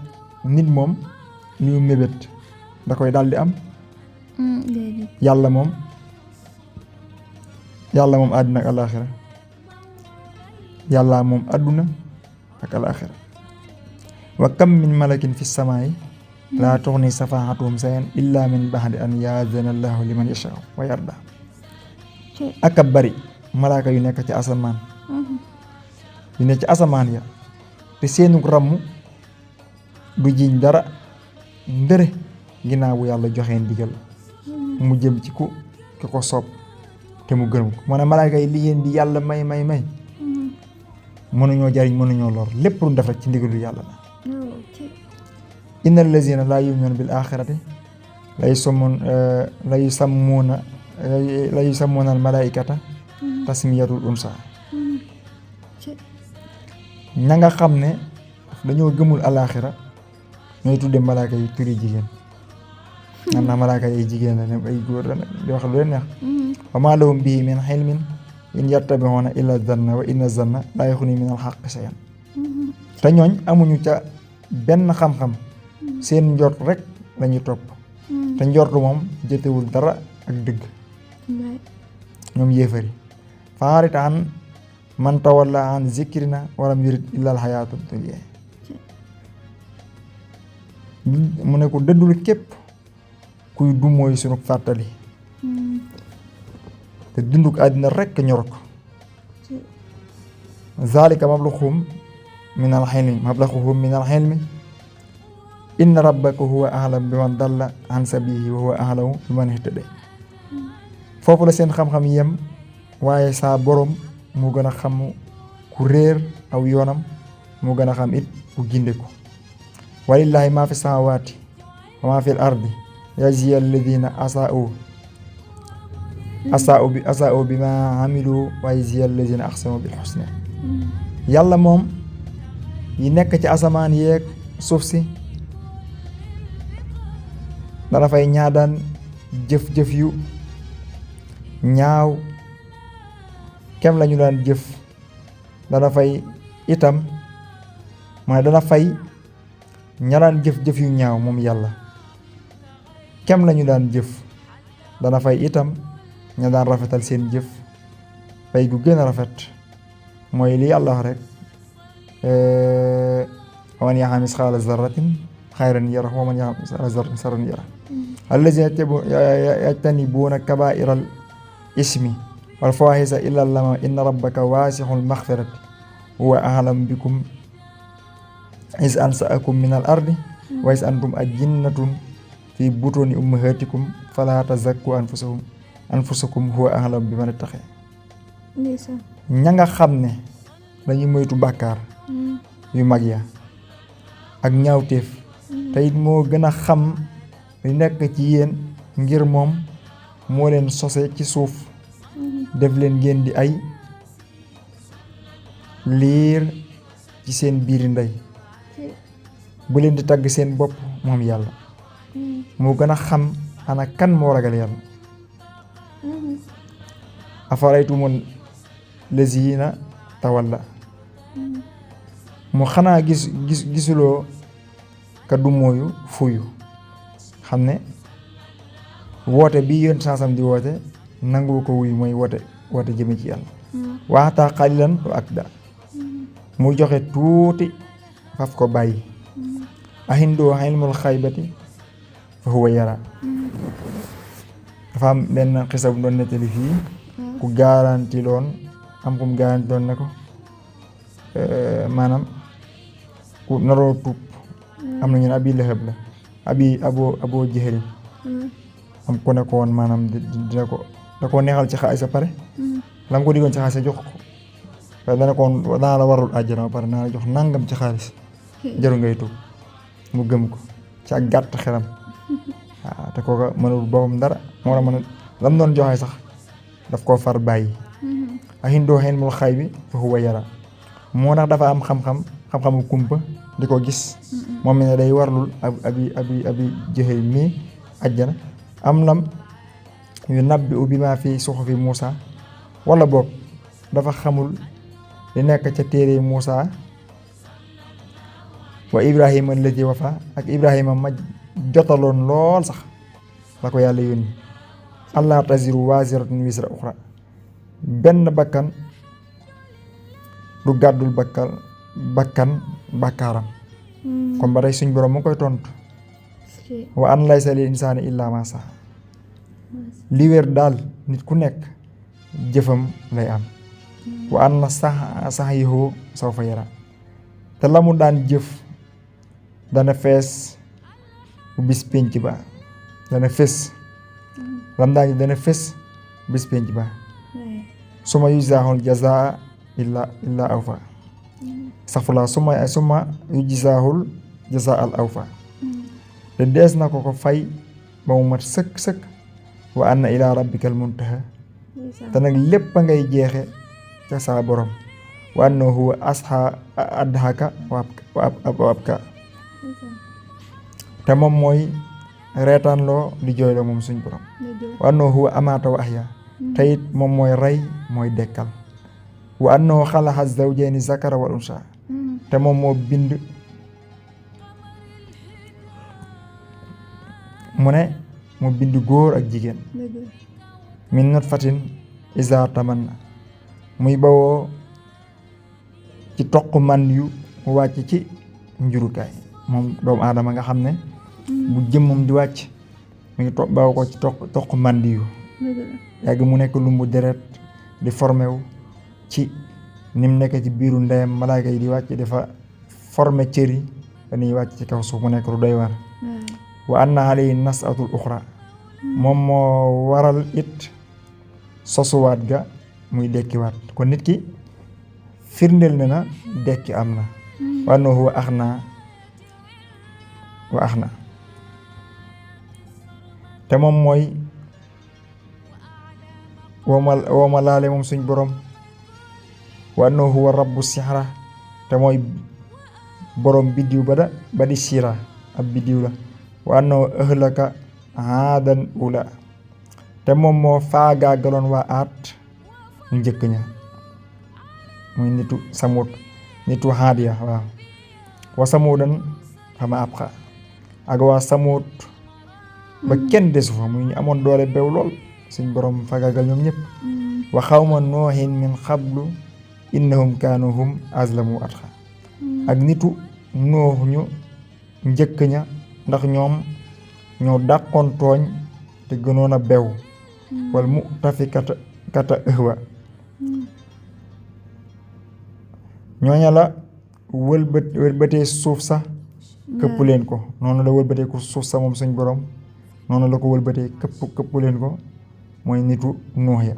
nit moom li mu mébét da koy daldi am yàlla moom àdduna ak alaxira yàlla moom àdduna ak alaxira wa kam min malakin fi samaa'i laa tuxni safaahatuhum shay'an illa min ba'di an yaazana allahu liman yashaa'u wa yarda ak a bari malaaka yu nekk ci asamaan yu nekk ci asamaan ya te seenu ramm du jiñ dara ndëre ginnaaw bu yàlla joxee ndigal mu jëm ci ki ko soob te mu gërëm ko moo ne malaaka yi li ngeen di yàlla may mënuñoo jariñ mënuñoo lor lépp lu def rek ci ndigalu yàlla la innal lazina laa yu'minuuna bil aaxirati la yusammuuna al malaa'ikata tasmiyatul unsaa ña nga xam ne dañoo gëmul alaaxira ñooy tudde malaaka yi turi jigéen xam naa malaaka yi ay jigéen la ne ay góor la di wax lu leen neex wa maa lahum bihi min ilmin in yattabi'uuna illa zanna wa inna zanna laa yuxni min al haqqi shay'an te ñooñ amuñu ca benn xam-xam seen njort rek lañuy topp te njortu moom jotewul dara ak dëgg ñoom yéefari fa'arid an man tawalla an zikrina wa lam yurid illa al hayaata dunya mu ne ko dëddul képp kuy du mooy sunu fàttali te dunduk àddina rekk ñor ko zalika mablaxuhum min al hilmi inna rabbaka huwa a'lamu biman dalla an sabiilihi wa huwa a'lamu biman ihtada foofu la seen xam-xam yem waaye saa borom mu gën a xam ku réer aw yoonam mu gën a xam it ku ginde ko walillahi ma fi samawati wa ma fi al ardi yajzi alladhina asaa'u bima amilu wa yajzi alladhina ahsanu bil husna yàlla moom yi nekk ci asamaan yeeg suuf si dana fay ñaadaan jëf-jëf yu ñaaw kem lañu daan jëf dana fay itam mooy dana fay ña daan jëf-jëf yu ñaaw moom yàlla kem lañu daan jëf dana fay itam ña daan rafetal seen jëf fay gu gën a rafet mooy li yàlla wax rek wa man ya'mal misqaala zarratin xayran yara wa man ya'mal misqaala zarratin sharran yara allazina yajtanibuuna kabaa'iral ismi wal fawaahisha illa lamam inna rabbaka waasi'ul maghfirati huwa a'lamu bikum iz ansa'akum minal ardi wa iz antum ajinnatun fi butuni ummahatikum fala tazakku anfusakum huwa a'lamu biman ittaqa ña nga xam ne dañuy moytu bàkkaar yu mag ya ak ñaawteef te it moo gën a xam li nekk ci yéen ngir moom moo leen sose ci suuf def leen ngeen di ay liir ci seen biiri ndey bu leen di tagg seen bopp moom yàlla moo gën a xam ana kan moo ragal yàlla afaraytumul lazina tawalla mu xanaa gisuloo ka du mooyu fuyu xam ne woote bi yéen saasam di woote nangu ko wuy mooy woote jëme ci yàlla waxtaa xalilan wa akda mu joxe tuuti faf ko bàyyi ahindoo ilmul xaybati fa huwa yara dafa am benn xisa bu doon nettali fii ku garanti loon am kum garanti loon ne ko maanaam ku naroo tuub am na ñu ne abi lahab la abo jëxëri am ku ne ko woon maanaam dina ko da koo neexal ci xaalis a pare la mu ko diggoon ci xaalis a jox ko waaye dana ko woon dana la warul àjjana ba pare naa la jox nangam ci xaalis jaru ngay tuub mu gëm ko ci ak gàtt xelam waaw te kooka mënul boppam dara moo la mën a lam doon joxe sax daf koo far bàyyi ahindoo ilmul xaybi fa huwa yara moo tax dafa am xam-xamu kumpa di ko gis moom mi ne day warlul abi jëxëy mii àjjana am lam yu nabbi u bi maa fi suxufi Muusa wala boog dafa xamul li nekk ca téere Muusa wa Ibrahima allati wafa ak Ibrahima ma jotaloon lool sax la ko yàlla yónni allah taziru waziratun wisra uxra benn bakkan du gàddul bakkan bakkaaram kon ba tey suñ borom mu koy tontu wa an laysa lil insaani illa ma saa li wér daal nit ku nekk jëfam lay am wa an na sax yihu sawfa yara te la mu daan jëf dana fees bu bis pénc ba dana fés lam daan jëf dana fés bis pénc ba suma yujzaahul jazaa illa awfa safula suma yujzaahul jazaa al awfa te dees na ko fay ba mu mat sëkk wa anna ila rabbikal muntaha te nag lépp a ngay jeexe ca saa borom wa annahu huwa adhaka wa abka te moom mooy reetaanloo di jooyloo moom suñ borom wa annahu huwa amaata wa ahya te it moom mooy rey mooy dekkal wa annahu xalaqa zawjayni zakara wal unsa te moom moo bind mu ne mu bind góor ak jigéen min nutfatin iza tamanna muy bawoo ci toq man yu mu wàcc ci njurukaay moom doomu aadama nga xam ne bu jëmmam di wàcc mu ngi bawoo ko ci toq mandi yu yàgg mu nekk lumbu deret di formé wu ci ni mu nekk ci biiru ndeyam malaaka yi di wàcc dafa formé cër yi dañuy wàcc ci kaw suuf mu nekk lu doy war wa anna alayhi nasatul uxra moom moo waral it sosuwaat ga muy dekkiwaat kon nit ki firndeel na dekki am na wa annahu huwa axna te moom mooy wooma laale moom suñ borom wa annahu huwa rabbu sihra te mooy borom biddiw ba di sira ab biddiw la wa annahu ahlaka aadan ula te moom moo faagaagaloon waa aat ñu njëkk ña muy nitu samut nitu haadiya waaw wa samudan xama abqa ak waa samut ba kenn desu fa muy ñu amoon doole bew lool suñ borom faagaagal ñoom ñëpp wa xawma noohin min xablu innahum kaanu hum azlamu atqa ak nitu noox ñu njëkk ña ndax ñoom ñoo dàqoon tooñ te gënoon a bew wal mu tafi kata ëhwa ñooña la wëlbatee suuf sa këpp leen ko noonu la wëlbatee ko suuf sa moom suñ borom noonu la ko wëlbatee këpp leen ko mooy nitu nuux ya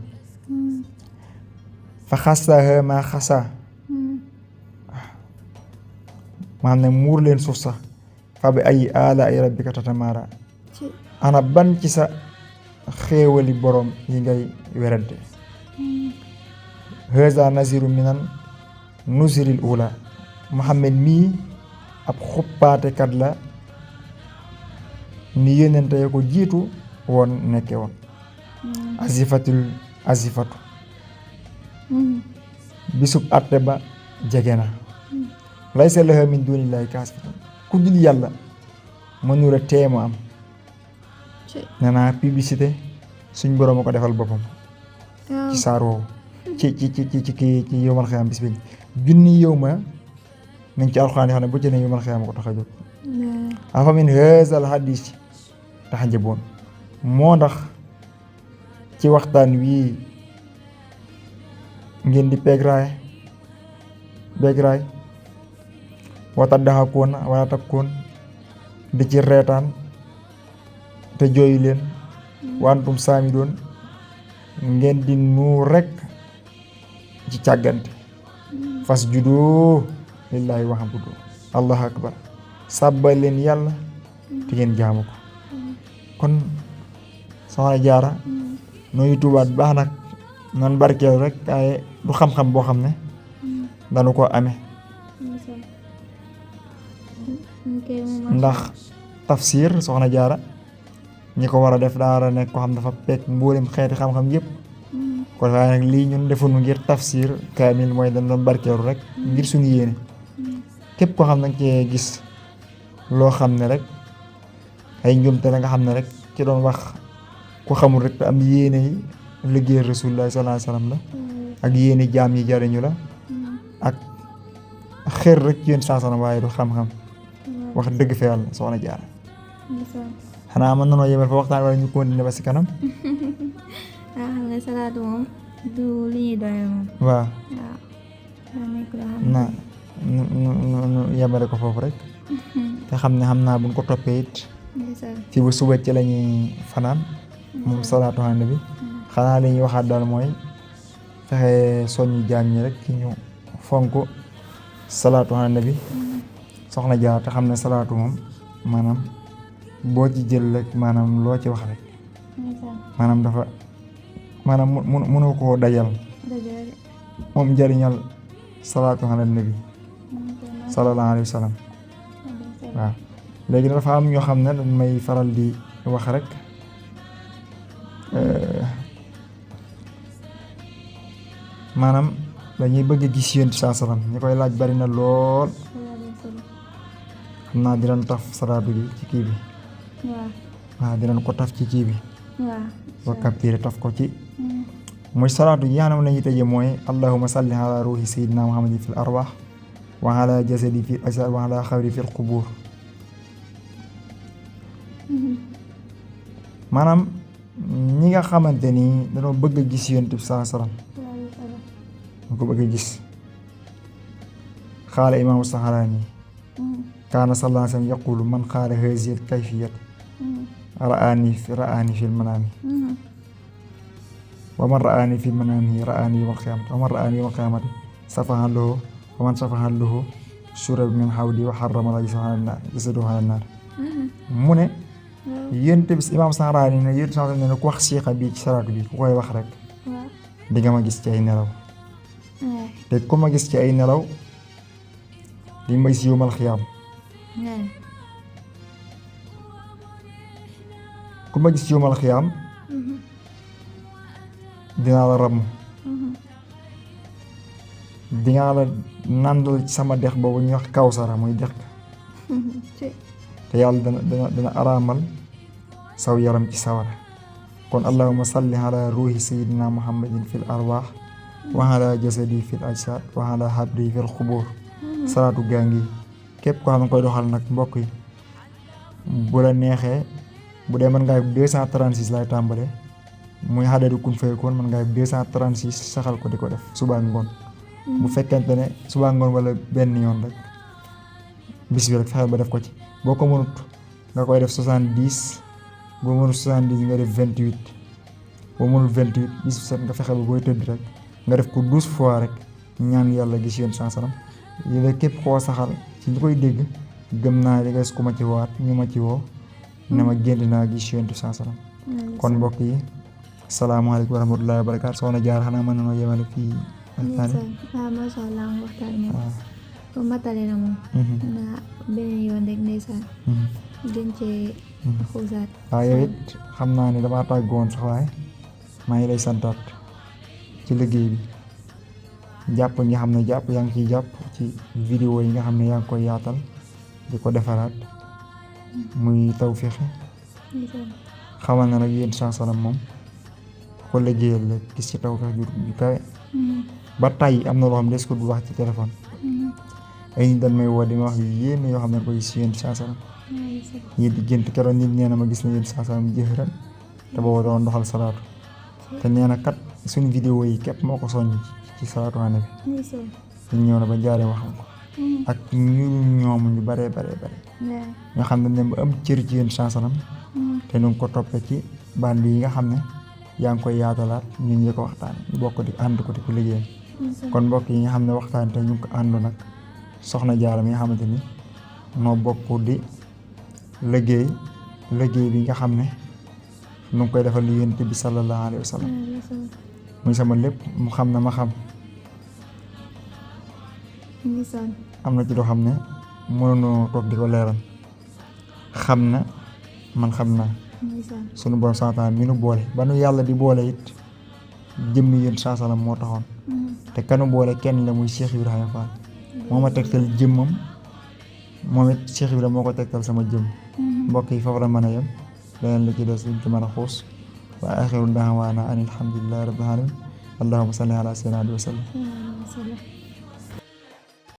fa xasaha maa xasa maa xam ne muur leen suuf sa fa bi ay ala ay rabbika tatamara ana ban ci sa xéewali borom yi ngay werante haza naziru minan nuziril ula Muhammad mii ab xuppaatekat la ni yónnente ya ko jiitu woon nekke woon asifatul asifatu bisub atte ba jege na laysa laha min dunillahi kaasifatu ku dul yàlla mënula teemu am nee naa publicité suñ boroom a ko defal boppam ci saar woowu ci yowmal xiyaam bis bi junni yow ma nañ ci alxuraan yoo xam ne bu ci ne yowmal xiyaam a ko tax a jóg afa min haazal hadiis taxjaboon moo ndax ci waxtaan wii ngeen di beegraay wata daxakoon wala takkoon di ci reetaan te jooyu leen wantum saami doon ngeen di nuur rekk ci càggante fas judoo lillaahi waxambudu allahu akbar sàbbal leen yàlla te ngeen jaamu ko kon soxna Jaara nooyu tuubaat baax nag nan barkeelu rek waaye du xam-xam boo xam ne danu ko amee ndax tafsir soxna Jaara ñi ko war a def daa war a nekk ko xam dafa pekk mboolem xeeti xam-xam yëpp kon waaye nag lii ñun defuñu ngir tafsir kaamil mooy dañ doon barkeelu rek ngir suñu yéene képp koo xam ne nga cee gis loo xam ne rek ay njumte la nga xam ne rek ci doon wax ku xamul rek te am yéene yi liggéey Rasulullah sallallahu alayhi wasallam la ak yéene jaam yi jariñu la ak xër rek ci yéen saasana waaye du xam-xam wax dëgg fa yàlla soxna Jaara xanaa mën nanoo yemal fa waxtaan wala ñu continuer ba si kanam xam nga salaatu moom du li ñuy doyee moom waaw na nu yemale ko foofu rek te xam ne xam naa buñ ko toppee it fii ba suba ci lañuy fanaan moom salaatu ala nabi xanaa li ñuy waxaat daal mooy fexe soññu jaam ñi rek ci ñu fonk salaatu ala nabi soxna Jaara te xam ne salaatu moom maanaam boo ci jël rek maanaam loo ci wax rek maanaam dafa maanaam mënoo koo dajal moom njëriñal salaatu ala nabi sallallahu alayhi wa sallam waaw léegi dafa am ñoo xam ne dañ may faral di wax rek maanaam dañuy bëgg a gis yonent saa salaam ñi koy laaj bari na lool xam naa dinañ taf salaatu bi ci kii bi waaw dinañ ko taf ci kii bi boo capturé taf ko ci muy salaatu yi yaanam lañuy tëje mooy allahumma salli ala ruuhi sayyidina muhammadin fil arwaax wa ala jasadi fil ajsaad wa ala xabri fil qubuur maanaam ñi nga xamante ni dañoo bëgg a gis yonent bi saa salaam ñu ko bëgg a gis xaala imaamu Saxaraani kaana sallallahu alayhi wa sallam yaqulu man xaala haazihil kayfiyat ra'aani fil manaami wa man ra'aani fil manaami ra'aani yawmal qiyaamati wa man ra'aani yawmal qiyaamati safahan lahu wa man safahan lahu shuriba min hawdi wa harrama jasadahu ala naar mu ne yonent bi imaam Saxaraani ne yonent bi ne ku wax siixa bii ci salaatu bi ku koy wax rek di nga ma gis ci ay nelaw te ku ma gis ci ay nelaw di ma gis yawmal qiyaam ku ma gis yawmal qiyaam dinaa la ramm dinaa la nàndal ci sama dex boobu ñuy wax kawsara muy dex te yàlla dana araamal saw yaram ci sawara kon allahumma salli ala ruuhi sayyidina muhammadin fil arwaax wa ala jasadi fil ajsaad wa ala habri fil xubur salaatu gaa ngi képp ko xam ne koy doxal nag mbokk yi bu la neexee bu dee mën ngaa 236 lay tàmbale muy xadadu kun faykoon mën ngaa 236 saxal ko di ko def suba ngoon bu fekkente ne suba ngoon wala benn yoon rek bis bi rek fexeel ba def ko ci boo ko mënut nga koy def 70 boo mënut 70 nga def 28 boo mënul 28 bis bu set nga fexe ba booy tëdd rek nga def ko 12 fois rek ñaan yàlla gis yoon saa salaam yéen képp koo saxal ci ñu koy dégg gëm naa di nga ku ma ci waat ñu ma ci woo ne ma gént naa gis yoon saa salaam kon mbokk yi salaamaaleykum wa rahmatullahi wa barakaatu soxna Jaara xanaa mën na noo yemale fii waxtaan macha allah waxtaan ko matale na moom na beneen yoon rek ndeysaan gën cee xuusaat waaw yow it xam naa ne damaa tàggoon sax waaye maa ngi lay santaat ci liggéey bi jàpp nga xam ne jàpp yaa ngi ciy jàpp ci vidéo yi nga xam ne yaa ngi koy yaatal di ko defaraat muy tawféex xamal na nag yéen sansalam moom ko liggéeyal la gis ci tawféex ju kawe ba tey am na loo xam ne des ko du wax ci téléphone ay nit dañ may woo di ma wax yu yéeme yoo xam ne koy si yéen sansalam ñii di gént keroon nit nee na ma gis na yéen sansalam jëfëran te booba doon doxal salaatu te nee na kat suñu vidéo yi képp moo ko soññ ci salaatu xane bi dañ ñëw na ba jaaree waxam ko ak ñu ñoom ñu bare ñoo xam ne ba am cër ci yéen sansalam te nu ngi ko toppee ci band yi nga xam ne yaa ngi koy yaatalaat ñun ñi ko waxtaan ñu bokk di ànd ko di ko liggéeyal kon mbokk yi nga xam ne waxtaan te ñu ngi ko àndoon nag soxna Jaara mi nga xamante ni noo bokk di liggéey bi nga xam ne nu ngi koy defal li Yonent bi sallallahu alayhi wa sallam muy sama lépp mu xam na ma xam am na ci doo xam ne mënunoo toog di ko leeral xam na man xam naa sunu borom santaan mi nu boole ba nu yàlla di boole it jëmmi yéen sansalam moo taxoon te kanu boole kenn la muy Cheikh Ibrahima Fall moo ma tegtal jëmmam moom it Cheikh Ibrahima moo ko tegtal sama jëmm mbokk yi foofu la mën a yem leneen li ci des luñ ci mën a xuus wa axiru da'waana an alhamdulillahi rabbil alamin allahumma salli ala sayyidina wa sallam